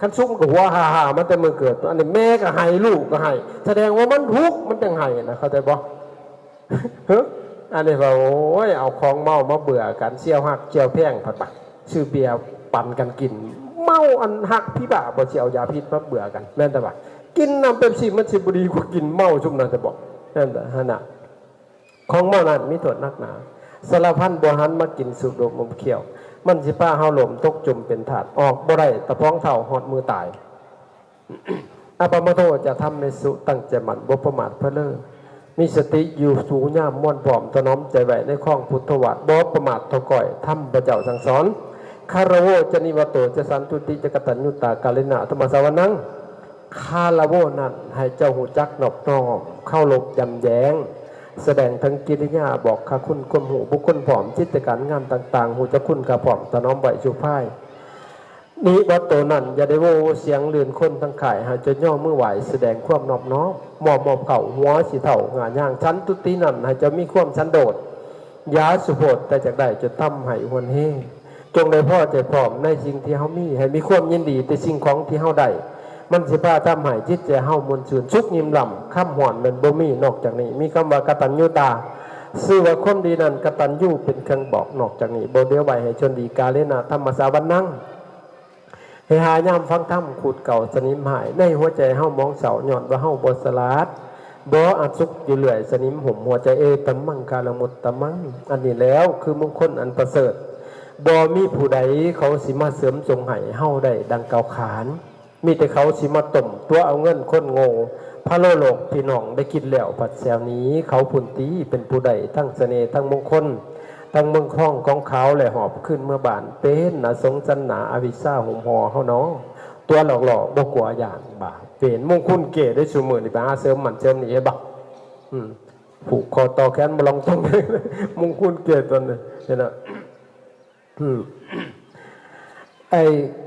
ຄັນສຸກມັນກໍຫົວຮາໆ ມາແຕ່ມື້ເກີດ. ອັນນີ້ແມ່ກໍໃຫ້ ລູກກໍໃຫ້ ສະແດງວ່າມັນທຸກ ມັນຈັ່ງໃຫ້ນະ ເຂົ້າໃຈບໍ່? ເຮີ ອັນນີ້ວ່າ ໂອ້ຍ ເອົາຂອງເມົາມາເບື່ອກັນ ສ່ຽວຮັກສ່ຽວແພງ ພັດວ່າ ຊື້ເບຍປັ່ນກັນກິນ ເມົາອັນຮັກພິບາ ບໍ່ຊິເອົາຢາພິດມາເບື່ອກັນ ແມ່ນແຕ່ວ່າ ກິນນ້ຳເປັບຊີ ມັນຊິບໍ່ດີກວ່າກິນເມົາຊຸມນັ້ນຊະບໍ? ແມ່ນແຕ່ຫັ້ນນະ ຂອງເມົານັ້ນມີໂທດໜັກໜາ ສາລະພັນບໍ່ຫັນມາກິນສູບດົມອົມຂ້ຽວ ມັນຊິພາເຮົາລົ້ມຕົກຈົມເປັນທາດ ອອກບໍ່ໄດ້ ຕະພອງເຖົ້າຮອດມື້ຕາຍ. ອະປະມາໂທຈະທຳເມສຸ ຕັ້ງໃຈໝັ້ນ ບໍ່ປະໝາດເພີ້ເລີ ມີສະຕິຢູ່ສູ່ຍາມ ມ່ວນພ້ອມຖະໜອມໃຈໄວ້ໃນຄອງພຸດທະວາດ ບໍ່ປະໝາດເທົ່າກ້ອຍ ທຳພະເຈົ້າສັ່ງສອນ. ຄາລະໂວຈະນິວະໂຕຈະສັນຕຸຕິ ຈະກະຕັນຍູຕາ ກາເລນະ ທຳມະສາວະນັງ ຄາລະໂວນັ້ນ ໃຫ້ເຈົ້າຮູ້ຈັກນອບນ້ອມ ເຄົາລົບຢຳແຢງ ສະແດງເຖິງກິລິຍາ ບອກຄ່າຄຸນຄວາມຮູ້ ບຸກຄົນພ້ອມ ກິດຈະການງານຕ່າງໆ ຮູ້ຈັກຄຸນຄ່າພ້ອມ ຖະໜອມໄວ້ຊຸພາຍ. ນິວະໂຕນັ້ນ ຢ່າໄດ້ໂວສຽງລື່ນຄົນທັງຄ້າຍ ໃຫ້ເຈົ້າຍໍມືໄຫວ້ ສະແດງຄວາມນອບນ້ອມ ມອບ ມອບເຂົ້າ ຫົວຊິເທົ້າ ງ່າຍ່າງ ສັນຕຸຕິນັ້ນ ໃຫ້ເຈົ້າມີຄວາມສັນໂດດ ຢ່າສຸໂພດແຕ່ຢາກໄດ້ ຈົນທຳໃຫ້ຫວນແຮງ. ຈົ່ງໄດ້ພໍໃຈພ້ອມໃນສິ່ງທີ່ເຮົາມີ, ໃຫ້ມີຄວາມຍິນດີແຕ່ສິ່ງຂອງທີ່ເຮົາໄດ້. ມັນຊິພາທຳໃຫ້ຈິດໃຈເຮົາມ່ວນຊື່ນ, ສຸກຍິ້ມລ່ຳ, ຄຳຮ້ອນແມ່ນບໍ່ມີ. ນອກຈາກນີ້ມີຄຳວ່າກະຕັນຍູຕາ, ຊື່ວ່າຄວາມດີນັ້ນກະຕັນຍູເປັນເຄື່ອງບອກ. ນອກຈາກນີ້ບໍ່ເຫຼືອໄວ້ໃຫ້ຊົນດີ. ກາເລນະທຳມະສາວັນນັງ. ໃຫ້ຫາຍາມຟັງທຳ ຂູດເກົ່າສະໜິມຫາຍ ໃນຫົວໃຈເຮົາໝອງເສົ້າ ຍ້ອນວ່າເຮົາບໍ່ສະຫຼາດ ບໍ່ອາດສຸກຢູ່ເລື້ອຍ ສະໜິມຫຸ້ມຫົວໃຈ ເອຕະມັງຄາລະມຸດຕະມັງ. ອັນນີ້ແລ້ວຄືມຸງຄຸນອັນປະເສີດ ບໍ່ມີຜູ້ໃດເຂົາຊິມາເສີມສົ່ງໃຫ້ເຮົາໄດ້ດັ່ງກ່າວຂານ ມີແຕ່ເຂົາຊິມາຕົ້ມຕົວເອົາເງິນຄົນໂງ່ ພະໂລໂລກພີ່ນ້ອງໄດ້ກິນແລ້ວ ພັດແຊວໜີເຂົາພຸ້ນຕິ. ເປັນຜູ້ໄດ້ທັງສະເໜ່ທັງມຸງຄຸນ ທັງເມືອງຄອງຂອງຂາວ ແລະ ຫອບຄືນເມືອບ້ານ ເປັນອະສົງສັນໜາອະວິຊາຫຸ້ມຫໍ່ເຮົາໜໍ ຕົວຫຼອກຫຼໍ່ບໍ່ກົວຢ້ານບາບເວນ. ມຸງຄຸນເກເດ້ ຊຸມື້ນີ້ໄປຫາເສີມນັ້ນເສີມນີ້ ເຫັນບໍ່? ອືມ ຜູກຄໍຕໍ່ແຂນບໍ່ລອງຕົງ ມຸງຄຸນເກຕົວນີ້ ເຫັນບໍ່? ອືມ ໄອ້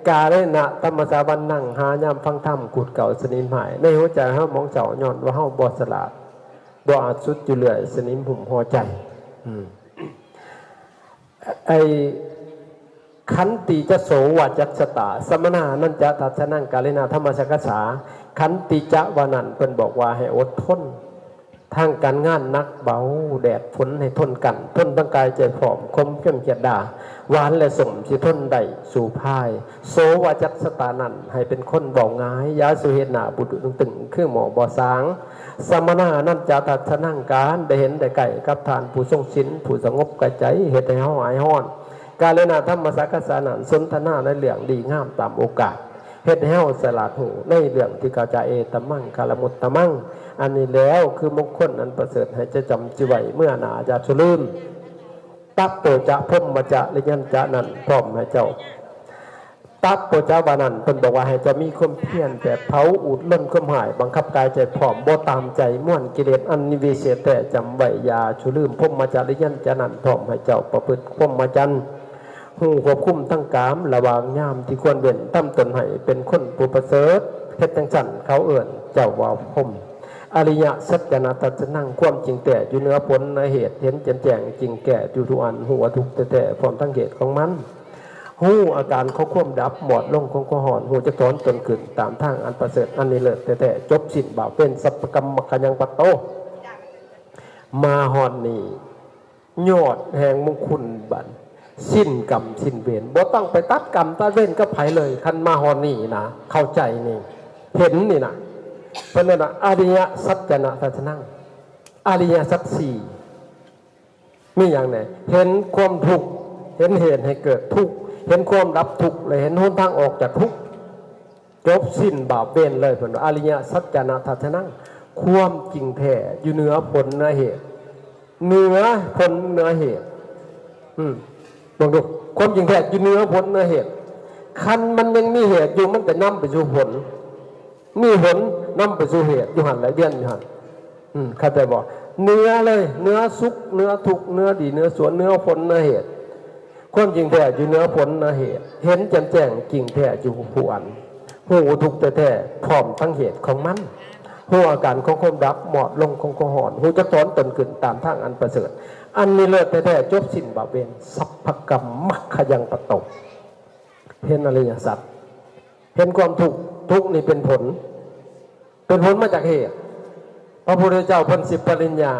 ກາເລນະທຳມະສາວັນນັງ ຫາຍາມຟັງທຳ ຂູດເກົ່າສະໜິມຫາຍ ໃນຫົວໃຈເຮົາໝອງເສົ້າ ຍ້ອນວ່າເຮົາບໍ່ສະຫຼາດ ບໍ່ອາດສຸດຢູ່ເລື້ອຍ ສະໜິມຫຸ້ມຫົວໃຈ. ອືມ ໄອ້ຂັນຕິຈະໂສວາຈັດສະຕາ ສະມະນານັນຈະທັດສະນັງ ກາເລນະທຳມະສັກກະສາ. ຂັນຕິຈະວ່ານັ້ນ ເພິ່ນບອກວ່າໃຫ້ອົດທົນ ທາງການງານໜັກເບົາ ແດດຝົນໃຫ້ທົນກັນ ທົນທັງກາຍໃຈພ້ອມ ຂົມເຂັ້ມຂຽດດ່າ ຫວານແລະສົ້ມ ຊິທົນໄດ້ສູ້ພາຍ. ໂສວາຈັດສະຕານັ້ນ ໃຫ້ເປັນຄົນເວົ້າງ່າຍ ຢ່າສູ່ເຮັດໜ້າບຸດຕຶງ ຄືໝໍ້ບໍ່ສາງ. ສະມະນານັນຈະທັດສະນັງ ການໄດ້ເຫັນໄດ້ໃກ້ກັບທ່ານຜູ້ຊົງສິນ ຜູ້ສະຫງົບກາຍໃຈ ເຮັດໃຫ້ເຮົາຫາຍຮ້ອນ. ກາເລນະທຳມະສັກກະສານັ້ນ ສົນທະນາໃນເລື່ອງດີງາມຕາມໂອກາດ ເຮັດໃຫ້ເຮົາສະຫຼາດຮູ້ໃນເລື່ອງທີ່ເຂົ້າໃຈ. ເອຕະມັງຄາລະມຸດຕະມັງ. ອັນນີ້ແລ້ວຄືມຸງຄຸນອັນປະເສີດ ໃຫ້ຈະຈຳຈື່ໄວ້ເມື່ອໜ້າຢ່າສູ່ລືມ. ຕະໂປຈະພົມມະຈະລິຍັນຈະນັ້ນ ພ້ອມໃຫ້ເຈົ້າ ຕະໂປຈະວ່ານັ້ນ ເພິ່ນບອກວ່າໃຫ້ເຈົ້າມີຄວາມພຽນແຜດເຜົາ ອູດລົນຄວາມຮ້າຍ ບັງຄັບກາຍໃຈພ້ອມ ບໍ່ຕາມໃຈມວນກິເລດອັນວິເສດແທ້. ຈຳໄວ້ຢ່າຊຸລືມ ພົມມະຈະລິຍັນຈະນັ້ນ ພ້ອມໃຫ້ເຈົ້າປະພຶດພົມມະຈັນ ຮູ້ຄວບຄຸມທັງກາມ ລະຫວ່າງຍາມທີ່ຄວນເວັ້ນ ທຳຕົນໃຫ້ເປັນຄົນຜູ້ປະເສີດ ເຮັດຈັ່ງຊັ້ນເຂົາເອີ້ນເຈົ້າວ່າພົມ. ອະລິຍະສັດຈະນະທັດສະນັງ ຄວາມຈິງແທ້ຢູ່ເໜືອຜົນເໜືອເຫດ ເຫັນແຈ່ມແຈ້ງຈິງແກ້ຢູ່ທຸກອັນ ຮູ້ວ່າທຸກແທ້ໆ ພ້ອມທັງເຫດຂອງມັນ. ຮູ້ອາການຂອງຄວາມດັບ ມອດລົງຂອງຄວາມຮ້ອນ ຮູ້ຈັກຖອນຕົນຂຶ້ນຕາມທາງອັນປະເສີດ ອັນນີ້ເລີດແທ້ໆ ຈົບສິ້ນບາບເວນ ສັບພະກຳມັກຂະຍັງປັດໂຕ. ມາຮອດນີ້ ຍອດແຫ່ງມຸງຄຸນບັດ ສິ້ນກຳສິ້ນເວນ ບໍ່ຕ້ອງໄປຕັດກຳຕັດເວນກັບໃຜເລີຍ. ຄັນມາຮອດນີ້ນະ ເຂົ້າໃຈນີ້ ເຫັນນີ້ນະ ເພິ່ນເອີ້ນວ່າອະລິຍະສັດຈະນະທັດສະນັງ ອະລິຍະສັດສີ່. ມີຫຍັງແດ່? ເຫັນຄວາມທຸກ ເຫັນເຫດໃຫ້ເກີດທຸກ ເຫັນຄວາມດັບທຸກ ແລະ ເຫັນຫົນທາງອອກຈາກທຸກ ຈົບສິ້ນບາບເວນເລີຍ. ເພິ່ນວ່າອະລິຍະສັດຈະນະທັດສະນັງ ຄວາມຈິງແທ້ຢູ່ເໜືອຜົນເໜືອເຫດ ເໜືອຜົນເໜືອເຫດ. ອືມ ເບິ່ງດູ ຄວາມຈິງແທ້ຢູ່ເໜືອຜົນເໜືອເຫດ. ຄັນມັນຍັງມີເຫດຢູ່ ມັນຈະນຳໄປສູ່ຜົນ ມີຜົນນຳໄປສູ່ເຫດ ຢູ່ຫັ້ນແຫຼະ ວຽນຢູ່ຫັ້ນ. ອືມ ເຂົ້າໃຈບໍ່? ເໜືອເລີຍ ເໜືອສຸກ ເໜືອທຸກ ເໜືອດີ ເໜືອຊົ່ວ ເໜືອຜົນເໜືອເຫດ. ຄວາມຈິງແທ້ຢູ່ເໜືອຜົນເໜືອເຫດ ເຫັນແຈ່ມແຈ້ງຈິງແທ້ຢູ່ຜູ້ອັນ ຮູ້ທຸກແທ້ໆ ພ້ອມທັງເຫດຂອງມັນ ຮູ້ອາການຂອງຄວາມດັບ ມອດລົງຂອງຄວາມຮ້ອນ ຮູ້ຈັກຖອນຕົນຂຶ້ນຕາມທາງອັນປະເສີດ ອັນນີ້ເລີດແທ້ໆ ຈົບສິ້ນບາບເວນ ສັບພະກຳມັກຂະຍັງປະໂຕ. ເຫັນອະລິຍະສັດ ເຫັນຄວາມທຸກ ທຸກນີ້ເປັນຜົນ ເປັນຜົນມາຈາກເຫດ. ພະພຸດທະເຈົ້າເພິ່ນສິປະລິນຍາ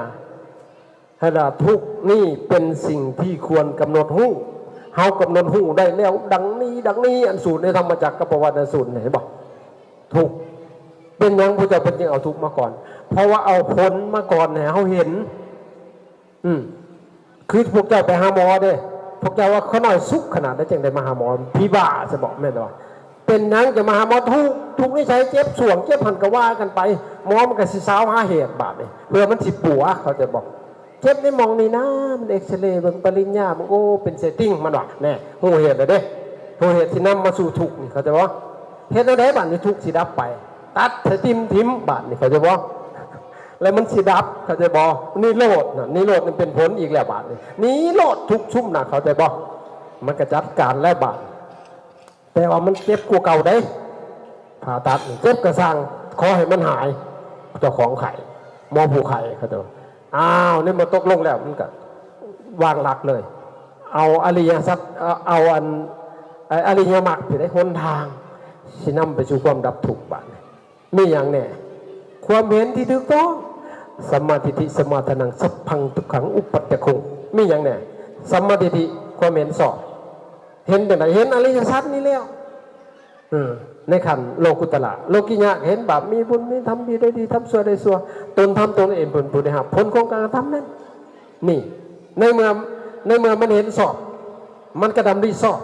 ໃຫ້ວ່າ ທຸກນີ້ເປັນສິ່ງທີ່ຄວນກຳນົດຮູ້. ເຮົາກຳນົດຮູ້ໄດ້ແລ້ວ ດັ່ງນີ້ ດັ່ງນີ້ ອັນສູດໃນທຳມະຈັກກະປະວັດນະສູດ ເຫັນບໍ່? ທຸກ ເປັນຫຍັງພະເຈົ້າເພິ່ນຈຶ່ງເອົາທຸກມາກ່ອນ? ເພາະວ່າເອົາຜົນມາກ່ອນໃຫ້ເຮົາເຫັນ. ອືມ ຄືພວກເຈົ້າໄປຫາໝໍເດ້ ພວກເຈົ້າວ່າຂ້ານ້ອຍສຸກຂະໜາດໃດ ຈັ່ງໄດ້ມາຫາໝໍ ຜີບ້າຊະບໍ? ແມ່ນບໍ່? ເປັນຫຍັງຈະມາຫາໝໍ? ທຸກ ທຸກນິໄສ ເຈັບຊ່ວງ ເຈັບຫັ້ນກະວ່າກັນໄປ ໝໍມັນກະຊິສາວຫາເຫດບາດນີ້ ເພື່ອມັນຊິປົວ ເຂົ້າໃຈບໍ່? ເຈັບໃນໝ່ອງນີ້ນາ ມັນເອັກສະເຣເບິ່ງ ປະລິນຍາເບິ່ງ ໂອ້ ເປັນເສຕິງ ມັນວ່າ ແນ່ ຮູ້ເຫດແລ້ວເດ້ ຮູ້ເຫດທີ່ນຳມາສູ່ທຸກນີ້ ເຂົ້າໃຈບໍ່? ເຮັດແນວໃດບາດນີ້ ທຸກຊິດັບໄປ? ຕັດໃຫ້ຖິ້ມຖິ້ມບາດນີ້ ເຂົ້າໃຈບໍ່? ແລ້ວມັນຊິດັບ ເຂົ້າໃຈບໍ່? ນິໂຣດນະ ນິໂຣດນີ້ເປັນຜົນອີກແລ້ວບາດນີ້ ນິໂຣດທຸກຊຸມນະ ເຂົ້າໃຈບໍ່? ມັນກະຈັດການແລ້ວບາດ ແຕ່ວ່າມັນເຈັບກວ່າເກົ່າເດ້. ຜ່າຕັດນີ້ເຈັບກະຊ່າງ ຂໍໃຫ້ມັນຫາຍ ເຈົ້າຂອງໄຂ້ ໝໍຜູ້ໄຂ້ ເຂົາເຈົ້າ ອ້າວ ໃນເມື່ອຕົກລົງແລ້ວ ມັນກະ ວາງຫຼັກເລີຍ ເອົາອະລິຍະສັດ ເອົາ ເອົາອັນ ເອົາອະລິຍະມັກ ເປັນຫົນທາງ ຊິນຳໄປສູ່ຄວາມດັບທຸກ. ບາດນີ້ມີຫຍັງແດ່? ຄວາມເຫັນທີ່ຖືກຕ້ອງ ສຳມາທິດຖິ ສຳມາທານັງ ສັບພັງທຸກຂັງ ອຸປັດຈະຄຸງ. ມີຫຍັງແດ່? ສຳມາທິດຖິ ຄວາມເຫັນຊອບ. ເຫັນຈັ່ງໃດ? ເຫັນອະລິຍະສັດນີ້ແລ້ວ ເອີ ໃນຂັ້ນໂລກຸດຕະລະ. ໂລກິຍະເຫັນບາບມີບຸນມີທຳ ດີໄດ້ດີ ທຳຊົ່ວໄດ້ຊົ່ວ ຕົນທຳຕົນເອງເປັນຜູ້ໄດ້ຮັບຜົນຂອງການກະທຳນັ້ນ. ນີ້ ໃນເມື່ອ ໃນເມື່ອມັນເຫັນຊອບ ມັນກະດຳລິຊອບ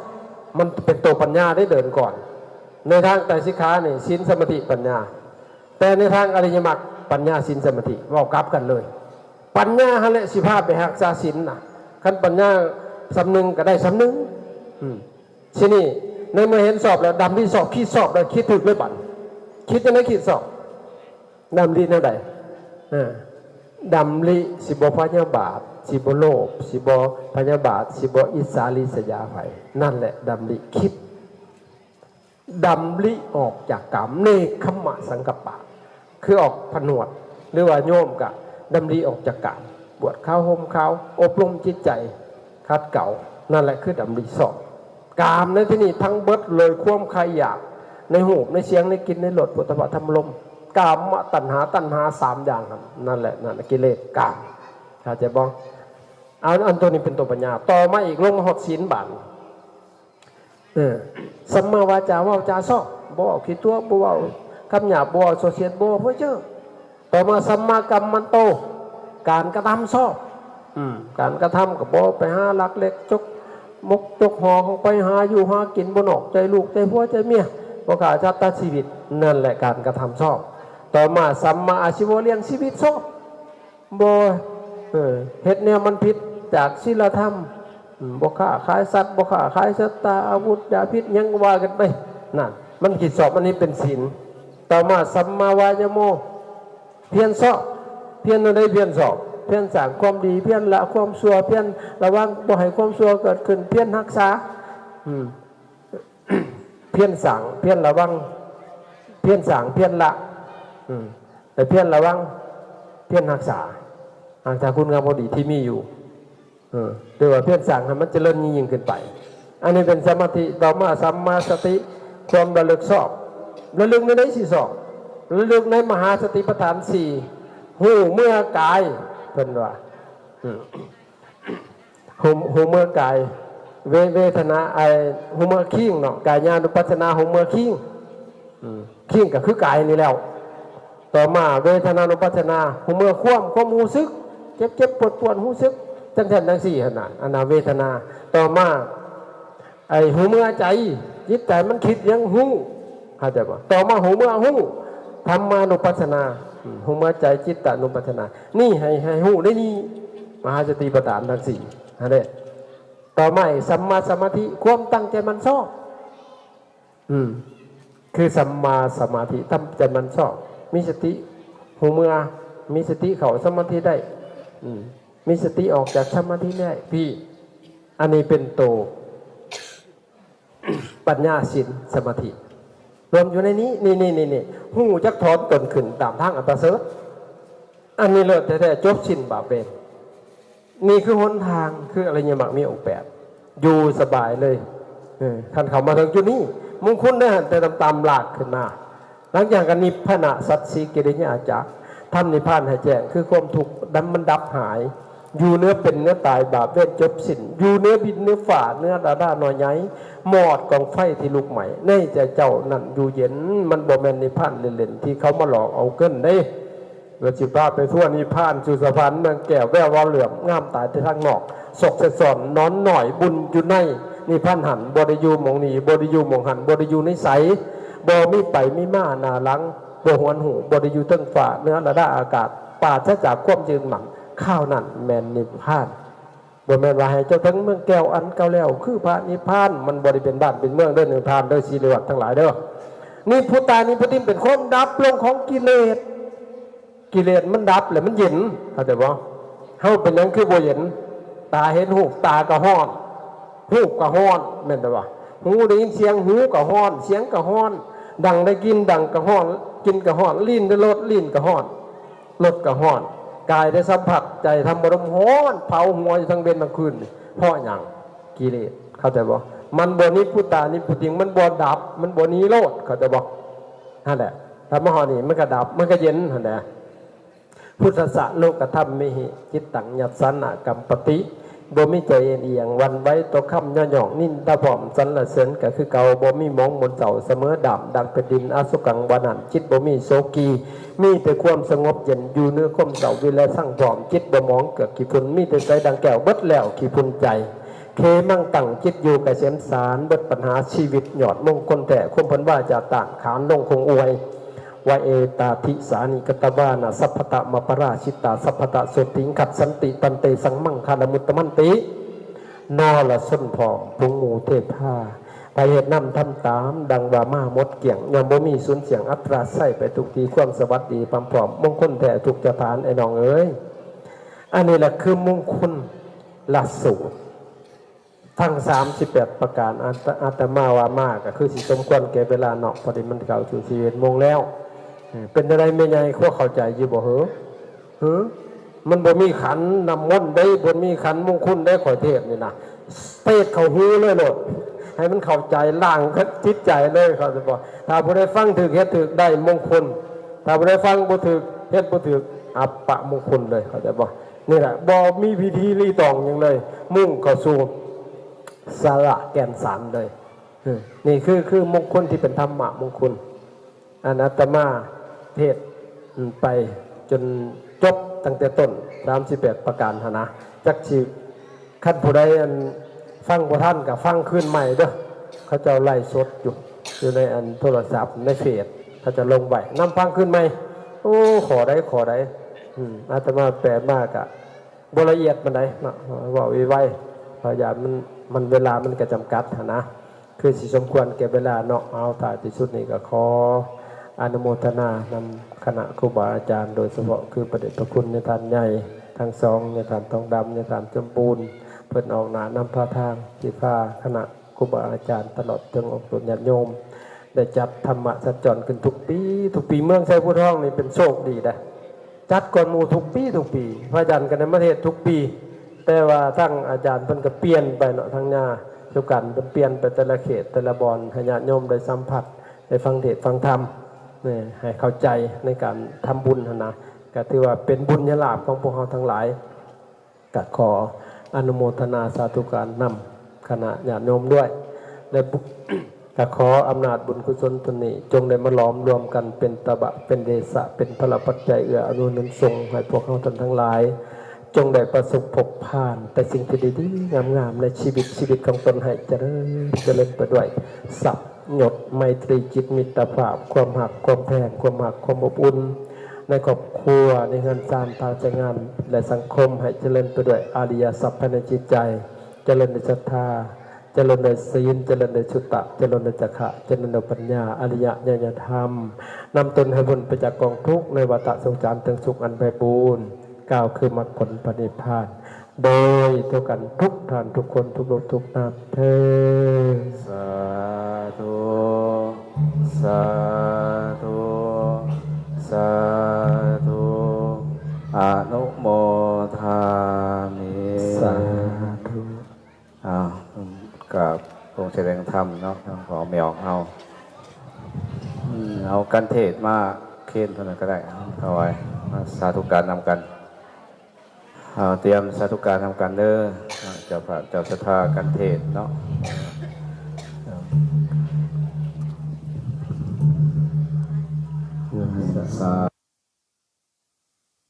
ມັນເປັນໂຕປັນຍາໄດ້ເດີນກ່ອນ. ໃນທາງໄຕສິກຂານີ້ ສິນ ສະມາທິ ປັນຍາ ແຕ່ໃນທາງອະລິຍະມັກ ປັນຍາ ສິນ ສະມາທິ ເວົ້າກັບກັນເລີຍ. ປັນຍາຫັ້ນແຫຼະຊິພາໄປຮັກສາສິນນະ. ຄັນປັນຍາສ່ຳໜຶ່ງກະໄດ້ສ່ຳໜຶ່ງ. ອືມ ທີນີ້ໃນເມື່ອເຫັນຊອບແລ້ວ ດຳລິຊອບ ຄິດຊອບແລ້ວ ຄິດຖືກເລີຍບັດ. ຄິດຈັ່ງໃດ? ຄິດຊອບ ດຳລິແນວໃດ? ເອີ ດຳລິຊິບໍ່ພະຍາບາດ ຊິບໍ່ໂລບ ຊິບໍ່ພະຍາບາດ ຊິບໍ່ອິດສາລິດສະຢາໃຜ. ນັ້ນແຫຼະດຳລິ ຄິດ ດຳລິອອກຈາກກາມ ເນກຂະມະສັງກັບປະ ຄືອອກຜະນວດ ຫຼືວ່າໂຍມກະດຳລິອອກຈາກກາມ ບວດຂາວ ຫົ່ມຂາວ ອົບຮົມຈິດໃຈ ຂັດເກົາ. ນັ້ນແຫຼະຄືດຳລິຊອບ. ກາມໃນທີ່ນີ້ທັງເບິດເລີຍ ຄວາມໃຄ່ຢາກໃນຮູບ ໃນສຽງ ໃນກິ່ນ ໃນລົດ ໂຜດຖະພະ ທຳມະ ລົມ. ກາມະຕັນຫາ ຕັນຫາສາມຢ່າງນັ້ນ ນັ້ນແຫຼະ ນັ້ນແຫຼະກິເລດກາມ. ເຂົ້າໃຈບໍ່? ອັນ ອັນໂຕນີ້ເປັນໂຕປັນຍາ. ຕໍ່ມາອີກ ລົງມາຮອດສິນບາດນີ້ ເອີ ສຳມາວາຈາ ເວົ້າຈາຊອບ ບໍ່ເວົ້າຂີ້ຕົວະ ບໍ່ເວົ້າຄຳຫຍາບ ບໍ່ເວົ້າສ່ໍ້ສຽດ ບໍ່ເພີເຈີ. ຕໍ່ມາ ສຳມາກັມມັນໂຕ ການກະທຳຊອບ. ອືມ ການກະທຳກະບໍ່ໄປຫາລັກເລັກຈົກມົກຈົກຫໍ່ ເຂົ້າໄປຫາຢູ່ຫາກິນ ບໍ່ນອກໃຈລູກໃຈຜົວໃຈເມຍ ບໍ່ຂ້າສັດຕັດຊີວິດ. ນັ້ນແຫຼະການກະທຳຊອບ. ຕໍ່ມາ ສຳມາອາຊີໂວ ລ້ຽງຊີວິດຊອບ. ບໍ່ ເອີ ເຮັດແນວມັນຜິດຈາກສິນລະທຳ. ອືມ ບໍ່ຄ້າຂາຍສັດ ບໍ່ຄ້າຂາຍສັດຕາ ອາວຸດ ຢາພິດ ຫຍັງວ່າກັນໄປ. ນັ້ນ ມັນຜິດຊອບ ອັນນີ້ເປັນສິນ. ຕໍ່ມາ ສຳມາວາຍາໂມ ພຽນຊອບ. ພຽນແນວໃດ? ພຽນຊອບ ພຽນສ້າງຄວາມດີ ພຽນລະຄວາມຊົ່ວ ພຽນລະວັງບໍ່ໃຫ້ຄວາມຊົ່ວເກີດຂຶ້ນ ພຽນຮັກສາ. ອືມ ພຽນສ້າງ ພຽນລະວັງ ພຽນສ້າງ ພຽນລະ ອືມ ແລະ ພຽນລະວັງ ພຽນຮັກສາ ຮັກສາຄຸນງາມຄວາມດີທີ່ມີຢູ່ ເອີ ຫຼືວ່າພຽນສ້າງໃຫ້ມັນຈະເລີນຍິ່ງໆຂຶ້ນໄປ. ອັນນີ້ເປັນສະມາທິ. ຕໍ່ມາ ສຳມາສະຕິ ຄວາມລະລຶກຊອບ. ລະລຶກໃນໃດຊິຊອບ? ລະລຶກໃນມະຫາສະຕິປະທານສີ່ ຮູ້ເມື່ອກາຍ ເພິ່ນວ່າ ອືມ ຮູ້ ຮູ້ເມື່ອກາຍ ເວ ເວທະນາ ໄອ້ ຮູ້ເມື່ອຄີງເນາະ ກາຍານຸປັດສະນາ ຮູ້ເມື່ອຄີງ ອືມ ຄີງກໍຄືກາຍນີ້ແລ້ວ. ຕໍ່ມາ ເວທະນານຸປັດສະນາ ຮູ້ເມື່ອຄວາມ ຄວາມຮູ້ສຶກ ເຈັບໆປວດໆ ຮູ້ສຶກຈັ່ງຊັ້ນຈັ່ງຊີ້ຫັ້ນນະ ອັນນະເວທະນາ. ຕໍ່ມາ ໄອ້ຮູ້ເມື່ອໃຈ ຈິດໃຈມັນຄິດຫຍັງຮູ້ ເຂົ້າໃຈບໍ່? ຕໍ່ມາຮູ້ເມື່ອຮູ້ ທຳມານຸປັດສະນາ ອືມ ຮູ້ເມື່ອໃຈ ຈິດຕານຸປັດສະນາ. ນີ້ໃຫ້ ໃຫ້ຮູ້ໃນນີ້ ມະຫາສະຕິປະທານທັງສີ່ຫັ້ນແຫຼະ. ຕໍ່ມາອີກ ສຳມາສະມາທິ ຄວາມຕັ້ງໃຈໝັ້ນຊອບ. ອືມ ຄືສຳມາສະມາທິ ຕັ້ງໃຈໝັ້ນຊອບ ມີສະຕິຮູ້ເມື່ອ ມີສະຕິເຂົ້າສະມາທິໄດ້ ອືມ ມີສະຕິອອກຈາກສະມາທິໄດ້. ພີ້ ອັນນີ້ເປັນໂຕປັນຍາ ສິນ ສະມາທິ ລວມຢູ່ໃນນີ້. ນີ້ໆໆ ຮູ້ຈັກຖອນຕົນຂຶ້ນຕາມທາງອັນປະເສີດ. ອັນນີ້ເລີດແທ້ໆ ຈົບສິ້ນບາບເວນ. ນີ້ຄືຫົນທາງ ຄືອະລິຍະມັກມີອົງແປດ ຢູ່ສະບາຍເລີຍ. ເອີ ຄັນເຂົ້າມາເຖິງຈຸດນີ້ ມຸງຄຸນໄດ້ຫັນແຕ່ຕ່ຳໆ ລາກຂຶ້ນມາ. ຫຼັງຈາກນັ້ນ ນິບພານະສັດສີກິລິຍາຈາກ ທຳນິບພານໃຫ້ແຈ້ງ ຄືຄວາມທຸກນັ້ນມັນດັບຫາຍ ຢູ່ເໜືອເປັນເໜືອຕາຍ ບາບເວນຈົບສິ້ນ ຢູ່ເໜືອດິນເໜືອຟ້າ ເໜືອລະດານ້ອຍໃຫຍ່ ມອດກອງໄຟທີ່ລຸກໄໝ້ ໃນໃຈເຈົ້ານັ້ນຢູ່ເຢັນ. ມັນບໍ່ແມ່ນນິບພານເຫຼັ້ນໆ ທີ່ເຂົາມາຫຼອກເອົາເງິນເດ້. ເພິ່ນຊິພາໄປທົ່ວນິບພານ ສູ່ສະຫວັນເມືອງແກ້ວ ແວວວາວເຫຼື້ອມງາມຕາແຕ່ທາງນອກ ຊອກແຊຊ້ອນນອນໜ້ອຍບຸນຢູ່ໃນນິບພານຫັ້ນ ບໍ່ໄດ້ຢູ່ໝ່ອງນີ້ ບໍ່ໄດ້ຢູ່ໝ່ອງຫັ້ນ ບໍ່ໄດ້ຢູ່ໃນໃສ ບໍ່ມີໄປມີມາໜ້າຫຼັງ ບໍ່ຫວນຮູ້ ບໍ່ໄດ້ຢູ່ເທິງຟ້າເໜືອລະດາອາກາດ ປາສະຈາກຄວາມຍຶດໝັ້ນ ຄາວນັ້ນແມ່ນນິບພານ. ບໍ່ແມ່ນວ່າໃຫ້ເຈົ້າເຖິງເມືອງແກ້ວອັນເກົ່າແລ້ວ ຄືພະນິບພານ ມັນບໍ່ໄດ້ເປັນບ້ານເປັນເມືອງເດີ ນິບພານເດີ ສີລິວັດທັງຫຼາຍເດີ. ນິບພຸດຕາ ນິບພຸດຕິ ເປັນຄວາມດັບລົງຂອງກິເລດ. ກິເລດມັນດັບແລ້ວມັນເຢັນ ເຂົ້າໃຈບໍ່? ເຮົາເປັນຫຍັງຄືບໍ່ເຢັນ? ຕາເຫັນຮູບ ຕາກໍຮ້ອນ ຮູບກໍຮ້ອນ ແມ່ນແຕ່ວ່າ ຫູໄດ້ຍິນສຽງ ຫູກໍຮ້ອນ ສຽງກໍຮ້ອນ ດັງໄດ້ກິ່ນ ດັງກໍຮ້ອນ ກິ່ນກໍຮ້ອນ ລີ້ນໄດ້ລົດ ລີ້ນກໍຮ້ອນ ລົດກໍຮ້ອນ. ກາຍໄດ້ສຳຜັດ ໃຈທຳອາລົມຮ້ອນເຜົາຫົວຢູ່ທັງເວັນທັງຄືນ. ເພາະຫຍັງ? ກິເລດ. ເຂົ້າໃຈບໍ່? ມັນບໍ່ນິບພຸດຕານິບພຸດຕິງ ມັນບໍ່ດັບ ມັນບໍ່ນິໂຣດ. ເຂົ້າໃຈບໍ່? ຫັ້ນແຫຼະ ຖ້າມາຮອດນີ້ມັນກໍດັບ ມັນກໍເຢັນຫັ້ນແຫຼະ. ພຸດທັດສະໂລກະທຳມິຫິ ຈິດຕັງຍັດສານະກັມປະຕິ. ບໍ່ມີໃຈເອັນອຽງຫວັ່ນໄຫວຕໍ່ຄຳຍ້ອງຍໍ້ ນິນທາພ້ອມສັນລະເສີນກໍຄືເກົ່າ. ບໍ່ມີໝອງມົນເສົ້າສະເໝີດາມດັ່ງແຜ່ນດິນອາສຸກັງວານັນ. ຈິດບໍ່ມີໂສກີ ມີແຕ່ຄວາມສະຫງົບເຢັນ ຢູ່ເໜືອຄວາມເສົ້າວິໄລສັງພ້ອມ. ຈິດບໍ່ໝອງເກືອກຂີ້ຝຸ່ນ ມີແຕ່ໃສດັ່ງແກ້ວເບິດແລ້ວຂີ້ຝຸ່ນໃຈ. ເຂມັງຕັງ ຈິດຢູ່ກະເສມສານ ເບິດບັນຫາຊີວິດຍອດມົງຄົນແທ້. ຄວາມເພິ່ນວາຈາຕ້ານຂານລົງຄົງອວຍ ວາເອຕາທິສານິກະຕະວານະ ສັບພະຕະມະປະລາຊິຕາ ສັບພະຕະໂສຕິງຄັດສັນຕິ ຕັນເຕສັງມັງຄາລະມຸດຕະມັນຕິ ນໍລະຊົນພ້ອມ ຝູງໝູ່ເທພາ ໃຜເຮັດນຳທຳຕາມ ດັ່ງວ່າມາໝົດກ້ຽງ ຍ່ອມບໍ່ມີສູນສ່ຽງ ອັດຕາໄຊໄປທຸກທີ່ ຄວາມສະຫວັດດີພ້ອມໆ ມົງຄົນແທ້ທຸກສະຖານ ໄອ້ນ້ອງເອີຍ. ອັນນີ້ລະຄືມົງຄົນລະສູດ ທັງສາມສິບແປດປະການ ອາດ ອາດຕະມາວ່າມາກໍຄືຊິສົມຄວນແກ່ເວລາເນາະ ພໍດີມັນເຂົ້າສູ່ສິບເອັດໂມງແລ້ວ. ເປັນຈັ່ງໃດແມ່ໃຫຍ່ ພໍເຂົ້າໃຈຢູ່ບໍ່ເຫີ? ເຫີ? ມັນບໍ່ມີຂັນນ້ຳມົນເດ້ ບໍ່ມີຂັນມຸງຄຸນເດ້ ຂ້ອຍເທດນີ້ນະ ເທດເຂົ້າຫູເລີຍໂລດ ໃຫ້ມັນເຂົ້າໃຈ ລ້າງຈິດໃຈເລີຍ ເຂົ້າໃຈບໍ່? ຖ້າຜູ້ໃດຟັງຖືກ ເຮັດຖືກ ໄດ້ມົງຄຸນ ຖ້າຜູ້ໃດຟັງບໍ່ຖືກ ເຮັດບໍ່ຖືກ ອັບປະມຸງຄຸນເລີຍ ເຂົ້າໃຈບໍ່? ນີ້ແຫຼະ ບໍ່ມີພິທີລີຕອງຫຍັງເລີຍ ມຸ່ງເຂົ້າສູ່ສາລະແກ່ນສານເລີຍ. ເອີ ນີ້ຄື ຄືມຸງຄຸນທີ່ເປັນທຳມະມຸງຄຸນ ອັນອາດຕະມາເທດໄປຈົນຈົບຕັ້ງແຕ່ຕົ້ນ ສາມສິບແປດປະການຫັ້ນນະ. ຈັກຊິ ຄັນຜູ້ໃດ ອັນ ຟັງບໍ່ທັນກໍຟັງຄືນໃໝ່ເດີ້ ເຂົາເຈົ້າໄລຟ໌ສົດຢູ່ ຢູ່ໃນ ອັນ ໂທລະສັບ ໃນເຟສ ເຂົາເຈົ້າລົງໄວ້ ນຳຟັງຄືນໃໝ່. ໂອ້ ຂໍ້ໃດ ຂໍ້ໃດ ອືມ ອາດຕະມາແປມາກະ ບໍ່ລະອຽດປານໃດເນາະ ເວົ້າໄວໆ ເພາະຢ້ານມັນ ມັນ ເວລາມັນກໍຈຳກັດຫັ້ນນະ ຄືຊິສົມຄວນແກ່ເວລາເນາະ. ເອົາ ທ້າຍທີ່ສຸດນີ້ກໍຂໍອະນຸໂມທະນານຳຄະນະຄູບາອາຈານ ໂດຍສະເພາະຄືພະເດດພະຄຸນຍາຍທ່ານໃຫຍ່ທັງສອງ ຍາຍທ່ານທອງດຳ ຍາຍທ່ານສົມບູນ ເພິ່ນອອກໜ້ານຳພາທາງ ທີ່ພາຄະນະຄູບາອາຈານ ຕະຫຼອດເຖິງອອກຕົນຍາດໂຍມ ໄດ້ຈັດທຳມະສັນຈອນຂຶ້ນທຸກປີ ທຸກປີ. ເມືອງໄຊພູທອງນີ້ເປັນໂຊກດີເດ້ ຈັດກ່ອນໝູ່ທຸກປີ ທຸກປີ ພະອາຈານກໍໄດ້ມາເທດທຸກປີ ແຕ່ວ່າທາງອາຈານເພິ່ນກໍປ່ຽນໄປເນາະ ທາງຍາສຸກັນເພິ່ນປ່ຽນໄປແຕ່ລະເຂດແຕ່ລະບ່ອນ ໃຫ້ຍາດໂຍມໄດ້ສຳຜັດ ໄດ້ຟັງເທດຟັງທຳ ໃຫ້ເຂົ້າໃຈໃນການທຳບຸນຫັ້ນນະ ກໍຖືວ່າເປັນບຸນຍະລາບຂອງພວກເຮົາທັງຫຼາຍ. ກະຂໍອະນຸໂມທະນາສາທຸການນຳຄະນະຍາດໂຍມດ້ວຍ ແລະ ບຸ ກະຂໍອຳນາດບຸນກຸສົນຕົນນີ້ ຈົ່ງໄດ້ມາຫຼອມລວມກັນເປັນຕະບະ ເປັນເດຊະ ເປັນພະລະປັດໄຈເອື້ອອຳນວຍໜູນສົ່ງໃຫ້ພວກເຮົາທ່ານທັງຫຼາຍ ຈົ່ງໄດ້ປະສົບພົບຜ່ານແຕ່ສິ່ງທີ່ດີໆງາມໆໃນຊີວິດ ຊີວິດຂອງຕົນໃຫ້ຈະເລີນ ຈະເລີນໄປດ້ວຍຊັບ ຍົດ ໄມຕີຈິດ ມິດຕະພາບ ຄວາມຮັກ ຄວາມແພງ ຄວາມຮັກ ຄວາມອົບອຸ່ນ ໃນຄອບຄົວ ໃນເຮືອນຊານ ທາງແຮງງານ ແລະ ສັງຄົມ ໃຫ້ຈະເລີນໄປດ້ວຍອະລິຍະຊັບພາຍໃນຈິດໃຈ, ຈະເລີນດ້ວຍສັດທາ, ຈະເລີນດ້ວຍສີນ, ຈະເລີນດ້ວຍສຸຕະ, ຈະເລີນດ້ວຍຈາຄະ, ຈະເລີນດ້ວຍປັນຍາ, ອະລິຍະຍານະທຳ, ນຳຕົນໃຫ້ພົ້ນໄປຈາກກອງທຸກ ໃນວັດຕະສົງສານເຖິງສຸກອັນໄພບູນ, ກ່າວຄືມັກຜົນພະນິບພານ. ໂດຍທົ່ວກັນທຸກທ່ານທຸກຄົນ ທຸກຮູບທຸກນາມເທີ້ນ. ສາທຸ ສາທຸ ສາທຸ ອະນຸໂມທາມິ ສາທຸ. ອ້າວ ກາບອົງສະແດງທຳເນາະ ຂອງແມ່ອອກເຮົາ ອືມ ເອົາກັນເທດມາເຄນເທົ່ານັ້ນກໍໄດ້ ເອົາ ຖວາຍ ມາສາທຸການນຳກັນ. ເອົາ ຕຽມສາທຸການນຳກັນເດີ ເຈົ້າພາບເຈົ້າສັດທາກັນເທດເນາະ ສາ